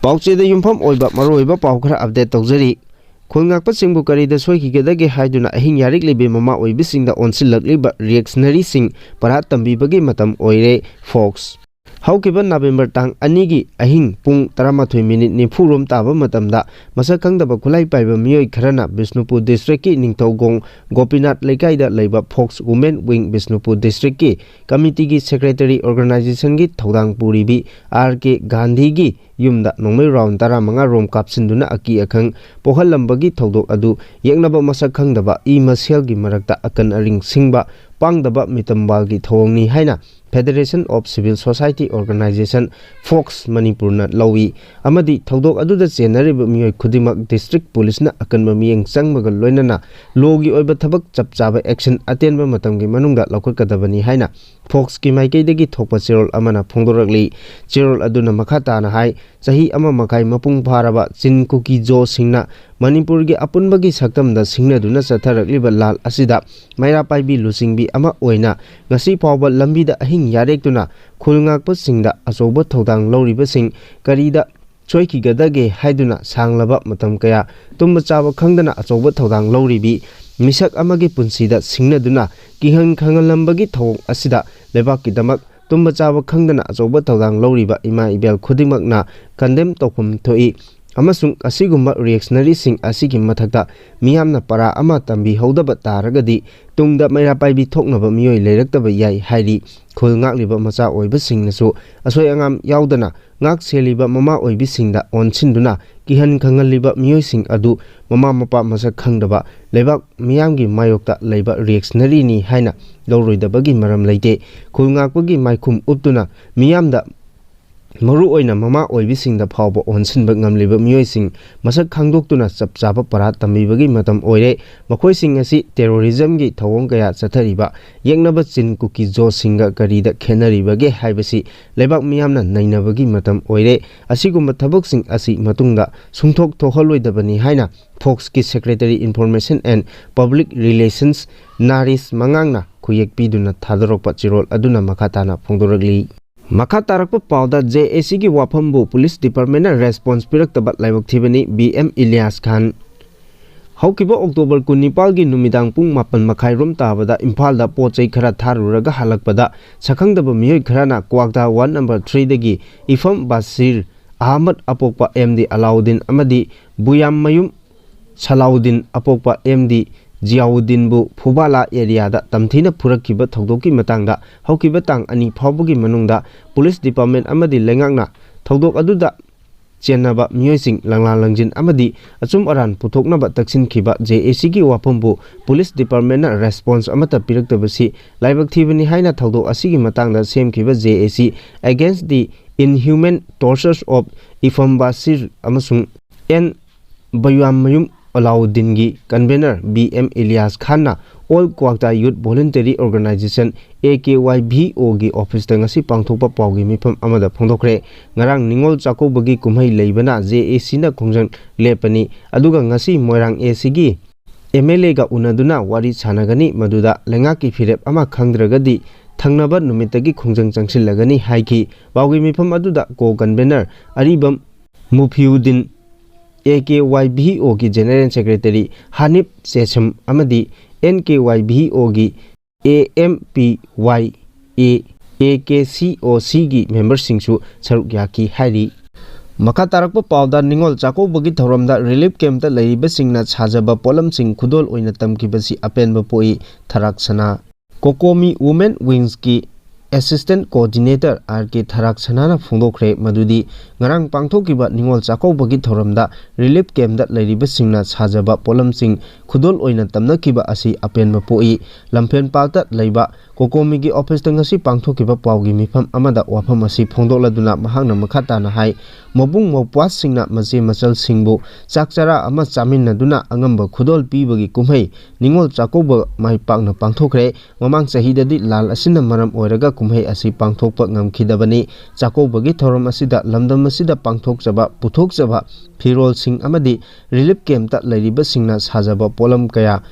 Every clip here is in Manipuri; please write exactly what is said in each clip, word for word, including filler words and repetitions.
ꯄꯥꯎꯆꯦꯗ ꯌꯨꯝꯐꯝ ꯑꯣꯏꯕ ꯃꯔꯨꯑꯣꯏꯕ ꯄꯥꯎ ꯈꯔ ꯑꯞꯗꯦꯠ ꯇꯧꯖꯔꯤ꯫ ꯈꯨꯜ ꯉꯥꯛꯄꯁꯤꯡꯕꯨ ꯀꯔꯤꯗ ꯁꯣꯏꯈꯤꯒꯗꯒꯦ ꯍꯥꯏꯗꯨꯅ ꯑꯍꯤꯡ ꯌꯥꯔꯦꯛ ꯂꯩꯕꯤ ꯃꯃꯥ ꯑꯣꯏꯕꯤꯁꯤꯡꯗ ꯑꯣꯟꯁꯤꯜꯂꯛꯂꯤꯕ ꯔꯤꯌꯦꯛꯁꯅꯔꯤꯁꯤꯡ ꯄꯔꯥ ꯇꯝꯕꯤꯕꯒꯤ ꯃꯇꯝ ꯑꯣꯏꯔꯦ꯫ ꯐꯣꯛꯁ꯫ ꯍꯧꯈꯤꯕ ꯅꯕꯦꯝꯕꯔ ꯇꯥꯡ ꯑꯅꯤꯒꯤ ꯑꯍꯤꯡ ꯄꯨꯡ ꯇꯔꯥꯃꯥꯊꯣꯏ ꯃꯤꯅꯤꯠ ꯅꯤꯐꯨ ꯔꯣꯝ ꯇꯥꯕ ꯃꯇꯝꯗ ꯃꯁꯛ ꯈꯪꯗꯕ ꯈꯨꯠꯂꯥꯏ ꯄꯥꯏꯕ ꯃꯤꯑꯣꯏ ꯈꯔꯅ ꯕꯤꯁꯅꯨꯄꯨꯔ ꯗꯤꯁꯇ꯭ꯔꯤꯛꯀꯤ ꯅꯤꯡꯊꯧꯈꯣꯡ ꯒꯣꯄꯤꯅꯥꯊ ꯂꯩꯀꯥꯏꯗ ꯂꯩꯕ ꯐꯣꯛꯁ ꯋꯨꯃꯦꯟ ꯋꯤꯡ ꯕꯤꯁꯅꯨꯄꯨꯔ ꯗꯤꯁꯇ꯭ꯔꯤꯛꯀꯤ ꯀꯃꯤꯇꯤꯒꯤ ꯁꯦꯀ꯭ꯔꯦꯇꯔꯤ ꯑꯣꯔꯒꯅꯥꯏꯖꯦꯁꯟꯒꯤ ꯊꯧꯗꯥꯡ ꯄꯨꯔꯤꯕꯤ ꯑꯥꯔ ꯀꯦ ꯒꯥꯟꯙꯤꯒꯤ ꯌꯨꯝꯗ ꯅꯣꯡꯃꯩ ꯔꯥꯎꯟ ꯇꯔꯥꯃꯉꯥ ꯔꯣꯝ ꯀꯥꯞꯁꯤꯟꯗꯨꯅ ꯑꯀꯤ ꯑꯈꯪ ꯄꯣꯛꯍꯜꯂꯝꯕꯒꯤ ꯊꯧꯗꯣꯛ ꯑꯗꯨ ꯌꯦꯛꯅꯕ ꯃꯁꯛ ꯈꯪꯗꯕ ꯏ ꯃꯁꯦꯜꯒꯤ ꯃꯔꯛꯇ ꯑꯀꯟ ꯑꯔꯤꯡ ꯁꯤꯡꯕ ꯄꯥꯡꯗꯕ ꯃꯤꯇꯝꯕꯥꯜꯒꯤ ꯊꯧꯑꯣꯡꯅꯤ ꯍꯥꯏꯅ Federation of Civil Society Organization, fox, ꯃꯅꯤꯄꯨꯔꯅ ꯂꯧꯏ ꯑꯃꯗꯤ ꯊꯧꯗꯣꯛ ꯑꯗꯨꯗ ꯆꯦꯟꯅꯔꯤꯕ ꯃꯤꯑꯣꯏ ꯈꯨꯗꯤꯡꯃꯛ ꯗꯤꯁꯇ꯭ꯔꯤꯛ ꯄꯨꯂꯤꯁꯅ ꯑꯀꯟꯕ ꯃꯤꯠꯌꯦꯡ ꯆꯪꯕꯒ ꯂꯣꯏꯅꯅ ꯂꯣꯒꯤ ꯑꯣꯏꯕ ꯊꯕꯛ ꯆꯞ ꯆꯥꯕ ꯑꯦꯛꯁꯟ ꯑꯇꯦꯟꯕ ꯃꯇꯝꯒꯤ ꯃꯅꯨꯡꯗ ꯂꯧꯈꯠꯀꯗꯕꯅꯤ ꯍꯥꯏꯅ ꯐꯣꯛꯁꯀꯤ ꯃꯥꯏꯀꯩꯗꯒꯤ ꯊꯣꯛꯄ ꯆꯦꯔꯣꯜ ꯑꯃꯅ ꯐꯣꯡꯗꯣꯔꯛꯂꯤ꯫ ꯆꯦꯔꯣꯜ ꯑꯗꯨꯅ ꯃꯈꯥ ꯇꯥꯅ ꯍꯥꯏ, ꯆꯍꯤ ꯑꯃ ꯃꯈꯥꯏ ꯃꯄꯨꯡ ꯐꯥꯔꯕ ꯆꯤꯟ ꯀꯨꯀꯤ ꯖꯣꯁꯤꯡꯅ ꯃꯅꯤꯄꯨꯔꯒꯤ ꯑꯄꯨꯟꯕꯒꯤ ꯁꯛꯇꯝꯗ ꯁꯤꯡꯅꯗꯨꯅ ꯆꯠꯊꯔꯛꯂꯤꯕ ꯂꯥꯜ ꯑꯁꯤꯗ ꯃꯩꯔꯥ ꯄꯥꯏꯕꯤ ꯂꯨꯆꯤꯡꯕꯤ ꯑꯃ ꯑꯣꯏꯅ ꯉꯁꯤ ꯐꯥꯎꯕ ꯂꯝꯕꯤꯗ ꯑꯍꯤꯡ ꯌꯥꯔꯦꯛꯇꯨꯅ ꯈꯨꯜ ꯉꯥꯛꯄꯁꯤꯡꯗ ꯑꯆꯧꯕ ꯊꯧꯗꯥꯡ ꯂꯧꯔꯤꯕꯁꯤꯡ ꯀꯔꯤꯗ ꯁꯣꯏꯈꯤꯒꯗꯒꯦ ꯍꯥꯏꯗꯨꯅ ꯁꯥꯡꯂꯕ ꯃꯇꯝ ꯀꯌꯥ ꯇꯨꯝꯕ ꯆꯥꯕ ꯈꯪꯗꯅ ꯑꯆꯧꯕ ꯊꯧꯗꯥꯡ ꯂꯧꯔꯤꯕꯤ ꯃꯤꯁꯛ ꯑꯃꯒꯤ ꯄꯨꯟꯁꯤꯗ ꯁꯤꯡꯅꯗꯨꯅ ꯀꯤꯍꯟ ꯈꯪꯍꯜꯂꯝꯕꯒꯤ ꯊꯧꯑꯣꯡ ꯑꯁꯤꯗ ꯂꯩꯕꯥꯛꯀꯤꯗꯃꯛ ꯇꯨꯝꯕ ꯆꯥꯕ ꯈꯪꯗꯅ ꯑꯆꯧꯕ ꯊꯧꯗꯥꯡ ꯂꯧꯔꯤꯕ ꯏꯃꯥ ꯏꯕꯦꯜ ꯈꯨꯗꯤꯡꯃꯛꯅ ꯀꯟꯗꯦꯝ ꯇꯧꯐꯝ ꯊꯣꯛꯏ ꯑꯃꯁꯨꯡ ꯑꯁꯤꯒꯨꯝꯕ ꯔꯤꯌꯦꯛꯁꯅꯔꯤꯁꯤꯡ ꯑꯁꯤꯒꯤ ꯃꯊꯛꯇ ꯃꯤꯌꯥꯝꯅ ꯄꯔꯥ ꯑꯃ ꯇꯝꯕꯤꯍꯧꯗꯕ ꯇꯥꯔꯒꯗꯤ ꯇꯨꯡꯗ ꯃꯩꯔꯥ ꯄꯥꯏꯕꯤ ꯊꯣꯛꯅꯕ ꯃꯤꯑꯣꯏ ꯂꯩꯔꯛꯇꯕ ꯌꯥꯏ ꯍꯥꯏꯔꯤ꯫ ꯈꯨꯜ ꯉꯥꯛꯂꯤꯕ ꯃꯆꯥ ꯑꯣꯏꯕꯁꯤꯡꯅꯁꯨ ꯑꯁꯣꯏ ꯑꯉꯥꯝ ꯌꯥꯎꯗꯅ ꯉꯥꯛ ꯁꯦꯜꯂꯤꯕ ꯃꯃꯥ ꯑꯣꯏꯕꯤꯁꯤꯡꯗ ꯑꯣꯟꯁꯤꯟꯗꯨꯅ ꯀꯤꯍꯟ ꯈꯪꯍꯜꯂꯤꯕ ꯃꯤꯑꯣꯏꯁꯤꯡ ꯑꯗꯨ ꯃꯃꯥ ꯃꯄꯥ ꯃꯁꯛ ꯈꯪꯗꯕ ꯂꯩꯕꯥꯛ ꯃꯤꯌꯥꯝꯒꯤ ꯃꯥꯌꯣꯛꯇ ꯂꯩꯕ ꯔꯤꯌꯦꯛꯁꯅꯔꯤꯅꯤ ꯍꯥꯏꯅ ꯂꯧꯔꯣꯏꯗꯕꯒꯤ ꯃꯔꯝ ꯂꯩꯇꯦ꯫ ꯈꯨꯜ ꯉꯥꯛꯄꯒꯤ ꯃꯥꯏꯈꯨꯝ ꯎꯞꯇꯨꯅ ꯃꯤꯌꯥꯝꯗ, ꯃꯔꯨꯑꯣꯏꯅ ꯃꯃꯥ ꯑꯣꯏꯕꯤꯁꯤꯡꯗ ꯐꯥꯎꯕ ꯑꯣꯟꯁꯤꯟꯕ ꯉꯝꯂꯤꯕ ꯃꯤꯑꯣꯏꯁꯤꯡ ꯃꯁꯛ ꯈꯪꯗꯣꯛꯇꯨꯅ ꯆꯞ ꯆꯥꯕ ꯄꯔꯥ ꯇꯝꯕꯤꯕꯒꯤ ꯃꯇꯝ ꯑꯣꯏꯔꯦ꯫ ꯃꯈꯣꯏꯁꯤꯡ ꯑꯁꯤ ꯇꯦꯔꯣꯔꯤꯖꯝꯒꯤ ꯊꯧꯑꯣꯡ ꯀꯌꯥ ꯆꯠꯊꯔꯤꯕ ꯌꯦꯛꯅꯕ ꯆꯤꯟ ꯀꯨꯀꯤ ꯖꯣꯁꯤꯡꯒ ꯀꯔꯤꯗ ꯈꯦꯠꯅꯔꯤꯕꯒꯦ ꯍꯥꯏꯕꯁꯤ ꯂꯩꯕꯥꯛ ꯃꯤꯌꯥꯝꯅ ꯅꯩꯅꯕꯒꯤ ꯃꯇꯝ ꯑꯣꯏꯔꯦ꯫ ꯑꯁꯤꯒꯨꯝꯕ ꯊꯕꯛꯁꯤꯡ ꯑꯁꯤ ꯃꯇꯨꯡꯗ ꯁꯨꯡꯊꯣꯛ ꯊꯣꯛꯍꯜꯂꯣꯏꯗꯕꯅꯤ ꯍꯥꯏꯅ ꯐꯣꯛꯁꯀꯤ secretary information and public relations ꯅꯥꯔꯤꯁ ꯃꯉꯥꯡꯅ ꯈꯨꯌꯦꯛ ꯄꯤꯗꯨꯅ ꯊꯥꯗꯣꯔꯛꯄ ꯆꯦꯔꯣꯜ ꯑꯗꯨꯅ ꯃꯈꯥ ꯇꯥꯅ ꯐꯣꯡꯗꯣꯔꯛꯂꯤ꯫ ꯃꯈꯥ ꯇꯥꯔꯛꯄ ꯄꯥꯎꯗ, ꯖꯦ ꯑꯦ ꯁꯤꯒꯤ ꯋꯥꯐꯝꯕꯨ ꯄꯨꯂꯤꯁ ꯗꯤꯄꯥꯔꯠꯃꯦꯟꯅ ꯔꯦꯁꯄꯣꯟꯁ ꯄꯤꯔꯛꯇꯕ ꯂꯥꯏꯕꯛ ꯊꯤꯕꯅꯤ ꯕꯤ ꯑꯦꯝ ꯏꯂꯤꯌꯥꯁ ꯈꯥꯟ꯫ ꯍꯧꯈꯤꯕ ꯑꯣꯛꯇꯣꯕꯔ ꯀꯨꯟꯅꯤꯄꯥꯜꯒꯤ ꯅꯨꯃꯤꯗꯥꯡ ꯄꯨꯡ ꯃꯥꯄꯟ ꯃꯈꯥꯏ ꯔꯣꯝ ꯇꯥꯕꯗ ꯏꯝꯐꯥꯜꯗ ꯄꯣꯠ ꯆꯩ ꯈꯔ ꯊꯥꯔꯨꯔꯒ ꯍꯜꯂꯛꯄꯗ ꯁꯛꯈꯪꯗꯕ ꯃꯤꯑꯣꯏ ꯈꯔꯅ ꯀ꯭ꯋꯥꯛꯇꯥ ꯋꯥꯔꯗ ꯅꯝꯕꯔ ꯊ꯭ꯔꯤꯗꯒꯤ ꯏꯐꯝ ꯕꯥꯁꯤꯔ ꯑꯍꯃꯗ ꯑꯄꯣꯛꯄ ꯑꯦꯝ ꯗꯤ ꯑꯂꯥꯎꯗꯤꯟ ꯑꯃꯗꯤ ꯕꯨꯌꯥꯝꯃꯌꯨꯝ ꯁꯂꯥꯎꯗꯤꯟ ꯑꯄꯣꯛꯄ ꯑꯦꯝ ꯗꯤ ꯖꯤꯌꯥꯎꯗꯤꯟꯕꯨ ꯐꯨꯕꯥꯂꯥ ꯑꯦꯔꯤꯌꯥꯗ ꯇꯝꯊꯤꯅ ꯐꯨꯔꯛꯈꯤꯕ ꯊꯧꯗꯣꯛꯀꯤ ꯃꯇꯥꯡꯗ ꯍꯧꯈꯤꯕ ꯇꯥꯡ ꯑꯅꯤ ꯐꯥꯎꯕꯒꯤ ꯃꯅꯨꯡꯗ ꯄꯨꯂꯤꯁ ꯗꯤꯄꯥꯔꯠꯃꯦꯟ ꯑꯃꯗꯤ ꯂꯩꯉꯥꯛꯅ ꯊꯧꯗꯣꯛ ꯑꯗꯨꯗ ꯆꯦꯟꯅꯕ ꯃꯤꯑꯣꯏꯁꯤꯡ ꯂꯪꯂꯥ ꯂꯪꯖꯤꯟ ꯑꯃꯗꯤ ꯑꯆꯨꯝ ꯑꯔꯥꯟ ꯄꯨꯊꯣꯛꯅꯕ ꯇꯛꯁꯤꯟꯈꯤꯕ ꯖꯦ ꯑꯦ ꯁꯤꯒꯤ ꯋꯥꯐꯝꯕꯨ ꯄꯨꯂꯤꯁ ꯗꯤꯄꯥꯔꯠꯃꯦꯟꯅ ꯔꯦꯁꯄꯣꯟꯁ ꯑꯃꯠꯇ ꯄꯤꯔꯛꯇꯕꯁꯤ ꯂꯥꯏꯕꯛ ꯊꯤꯕꯅꯤ ꯍꯥꯏꯅ ꯊꯧꯗꯣꯛ ꯑꯁꯤꯒꯤ ꯃꯇꯥꯡꯗ ꯁꯦꯝꯈꯤꯕ ꯖꯦ ꯑꯦ ꯁꯤ Against the Inhuman Tortures of Ifam Bashir ꯑꯃꯁꯨꯡ ꯑꯦꯟ ꯕꯌꯨꯌꯥꯝꯃꯌꯨꯝ ꯑꯂꯥꯎꯗꯤꯟꯒꯤ ꯀꯟꯚꯦꯅꯔ ꯕꯤ ꯑꯦꯝ ꯏꯂꯤꯌꯥꯁ ꯈꯥꯟꯅ All Kwakta Youth Voluntary Organization, A K Y V ꯑꯣꯒꯤ ꯑꯣꯐꯤꯁꯇ ꯉꯁꯤ ꯄꯥꯡꯊꯣꯛꯄ ꯄꯥꯎꯒꯤ ꯃꯤꯐꯝ ꯑꯃꯗ ꯐꯣꯡꯗꯣꯛꯈ꯭ꯔꯦ꯫ ꯉꯔꯥꯡ ꯅꯤꯉꯣꯜ ꯆꯥꯛꯀꯧꯕꯒꯤ ꯀꯨꯝꯍꯩ ꯂꯩꯕꯅ ꯖꯦ ꯑꯦ ꯁꯤꯅ ꯈꯣꯡꯖꯪ ꯂꯦꯞꯄꯅꯤ, ꯑꯗꯨꯒ ꯉꯁꯤ ꯃꯣꯏꯔꯥꯡ ꯑꯦ ꯁꯤꯒꯤ ꯑꯦꯝ ꯑꯦꯜ ꯑꯦꯒ ꯎꯅꯗꯨꯅ ꯋꯥꯔꯤ ꯁꯥꯟꯅꯒꯅꯤ, ꯃꯗꯨꯗ ꯂꯩꯉꯥꯛꯀꯤ ꯐꯤꯔꯦꯞ ꯑꯃ ꯈꯪꯗ꯭ꯔꯒꯗꯤ ꯊꯪꯅꯕ ꯅꯨꯃꯤꯠꯇꯒꯤ ꯈꯣꯡꯖꯪ ꯆꯪꯁꯤꯜꯂꯒꯅꯤ ꯍꯥꯏꯈꯤ꯫ ꯄꯥꯎꯒꯤ ꯃꯤꯐꯝ ꯑꯗꯨꯗ ꯀꯣ ꯀꯟꯚꯦꯅꯔ ꯑꯔꯤꯕꯝ Mufiuddin, A K Y V ꯑꯣꯒꯤ ꯖꯦꯅꯔꯦꯜ ꯁꯦꯀ꯭ꯔꯦꯇꯔꯤ ꯍꯥꯅꯤꯞ ꯆꯦꯁꯝ ꯑꯃꯗꯤ ꯑꯦꯟ ꯀꯦ ꯋꯥꯏ ꯚꯤ ꯑꯣꯒꯤ A M P Y A, A K C ꯑꯣ ꯁꯤꯒꯤ ꯃꯦꯝꯕꯔꯁꯤꯡꯁꯨ ꯁꯔꯨꯛ ꯌꯥꯈꯤ ꯍꯥꯏꯔꯤ꯫ ꯃꯈꯥ ꯇꯥꯔꯛꯄ ꯄꯥꯎꯗ, ꯅꯤꯉꯣꯜ ꯆꯥꯛꯀꯧꯕꯒꯤ ꯊꯧꯔꯝꯗ ꯔꯤꯂꯤꯐ ꯀꯦꯝꯞꯇ ꯂꯩꯔꯤꯕꯁꯤꯡꯅ ꯁꯥꯖꯕ ꯄꯣꯠꯂꯝꯁꯤꯡ ꯈꯨꯗꯣꯜ ꯑꯣꯏꯅ ꯇꯝꯈꯤꯕꯁꯤ ꯑꯄꯦꯟꯕ ꯄꯣꯛꯏ, ꯊꯔꯥꯛ ꯁꯅꯥ꯫ ꯀꯣꯀꯣꯃꯤ ꯋꯨꯃꯦꯟ ꯋꯤꯡꯁꯀꯤ ꯑꯦꯁꯤꯁꯇꯦꯟꯠ ꯀꯣꯑꯣꯔꯗꯤꯅꯦꯇꯔ ꯑꯥꯔ ꯀꯦ ꯊꯔꯥꯛ ꯁꯅꯥꯅ ꯐꯣꯡꯗꯣꯛꯈ꯭ꯔꯦ ꯃꯗꯨꯗꯤ ꯉꯔꯥꯡ ꯄꯥꯡꯊꯣꯛꯈꯤꯕ ꯅꯤꯉꯣꯜ ꯆꯥꯛꯀꯧꯕꯒꯤ ꯊꯧꯔꯝꯗ ꯔꯤꯂꯤꯐ ꯀꯦꯝꯞꯇ ꯂꯩꯔꯤꯕꯁꯤꯡꯅ ꯁꯥꯖꯕ ꯄꯣꯠꯂꯝꯁꯤꯡ ꯈꯨꯗꯣꯜ ꯑꯣꯏꯅ ꯇꯝꯅꯈꯤꯕ ꯑꯁꯤ ꯑꯄꯦꯟꯕ ꯄꯣꯛꯏ꯫ ꯂꯝꯐꯦꯜꯄꯥꯠꯇ ꯂꯩꯕ ꯀꯣꯀꯣꯃꯤꯒꯤ ꯑꯣꯐꯤꯁꯇ ꯉꯁꯤ ꯄꯥꯡꯊꯣꯛꯈꯤꯕ ꯄꯥꯎꯒꯤ ꯃꯤꯐꯝ ꯑꯃꯗ ꯋꯥꯐꯝ ꯑꯁꯤ ꯐꯣꯡꯗꯣꯛꯂꯗꯨꯅ ꯃꯍꯥꯛꯅ ꯃꯈꯥ ꯇꯥꯅ ꯍꯥꯏ, ꯃꯕꯨꯡ ꯃꯧꯄ꯭ꯋꯥꯁꯤꯡꯅ ꯃꯆꯦ ꯃꯆꯜꯁꯤꯡꯕꯨ ꯆꯥꯛ ꯆꯔꯥ ꯑꯃ ꯆꯥꯃꯤꯟꯅꯗꯨꯅ ꯑꯉꯝꯕ ꯈꯨꯗꯣꯜ ꯄꯤꯕꯒꯤ ꯀꯨꯝꯍꯩ ꯅꯤꯉꯣꯜ ꯆꯥꯛꯀꯧꯕ ꯃꯥꯏ ꯄꯥꯛꯅ ꯄꯥꯡꯊꯣꯛꯈ꯭ꯔꯦ꯫ ꯃꯃꯥꯡ ꯆꯍꯤꯗꯗꯤ ꯂꯥꯟ ꯑꯁꯤꯅ ꯃꯔꯝ ꯑꯣꯏꯔꯒ ꯀꯨꯝꯍꯩ ꯑꯁꯤ ꯄꯥꯡꯊꯣꯛꯄ ꯉꯝꯈꯤꯗꯕꯅꯤ꯫ ꯆꯥꯛꯀꯧꯕꯒꯤ ꯊꯧꯔꯝ ꯑꯁꯤꯗ ꯂꯝꯗꯝ ꯑꯁꯤꯗ ꯄꯥꯡꯊꯣꯛꯆꯕ, ꯄꯨꯊꯣꯛꯆꯕ ꯐꯤꯔꯣꯜꯁꯤꯡ ꯑꯃꯗꯤ ꯔꯤꯂꯤꯐ ꯀꯦꯝꯞꯇ ꯂꯩꯔꯤꯕꯁꯤꯡꯅ ꯁꯥꯖꯕ ꯄꯣꯠꯂꯝ ꯀꯌꯥ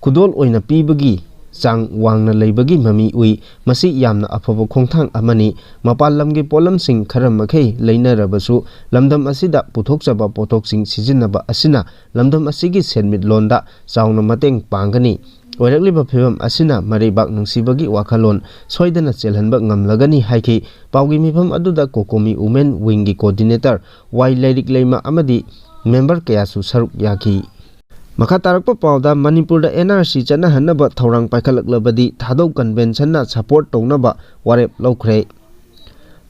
ꯈꯨꯗꯣꯜ ꯑꯣꯏꯅ ꯄꯤꯕꯒꯤ ꯆꯥꯡ ꯋꯥꯡꯅ ꯂꯩꯕꯒꯤ ꯃꯃꯤ ꯎꯏ꯫ ꯃꯁꯤ ꯌꯥꯝꯅ ꯑꯐꯕ ꯈꯣꯡꯊꯥꯡ ꯑꯃꯅꯤ꯫ ꯃꯄꯥꯟ ꯂꯝꯒꯤ ꯄꯣꯠꯂꯝꯁꯤꯡ ꯈꯔ ꯃꯈꯩ ꯂꯩꯅꯔꯕꯁꯨ, ꯂꯝꯗꯝ ꯑꯁꯤꯗ ꯄꯨꯊꯣꯛꯆꯕ ꯄꯣꯠꯊꯣꯛꯁꯤꯡ ꯁꯤꯖꯤꯟꯅꯕ ꯑꯁꯤꯅ ꯂꯝꯗꯝ ꯑꯁꯤꯒꯤ ꯁꯦꯟꯃꯤꯠꯂꯣꯟꯗ ꯆꯥꯎꯅ ꯃꯇꯦꯡ ꯄꯥꯡꯒꯅꯤ꯫ ꯑꯣꯏꯔꯛꯂꯤꯕ ꯐꯤꯕꯝ ꯑꯁꯤꯅ ꯃꯔꯩꯕꯥꯛ ꯅꯨꯡꯁꯤꯕꯒꯤ ꯋꯥꯈꯜꯂꯣꯟ ꯁꯣꯏꯗꯅ ꯆꯦꯜꯍꯟꯕ ꯉꯝꯂꯒꯅꯤ ꯍꯥꯏꯈꯤ꯫ ꯄꯥꯎꯒꯤ ꯃꯤꯐꯝ ꯑꯗꯨꯗ COCOMI Women Wingꯒꯤ coordinator ꯋꯥꯏ ꯂꯩꯔꯤꯛ ꯂꯩꯃ ꯑꯃꯗꯤ member ꯀꯌꯥꯁꯨ ꯁꯔꯨꯛ ꯌꯥꯈꯤ꯫ ꯃꯈꯥ ꯇꯥꯔꯛꯄ ꯄꯥꯎꯗ, ꯃꯅꯤꯄꯨꯔꯗ NRC ꯆꯠꯅꯍꯟꯅꯕ ꯊꯧꯔꯥꯡ ꯄꯥꯏꯈꯠꯂꯛꯂꯕꯗꯤ ꯊꯥꯗꯧ conventionꯅ support ꯇꯧꯅꯕ ꯋꯥꯔꯦꯞ ꯂꯧꯈ꯭ꯔꯦ꯫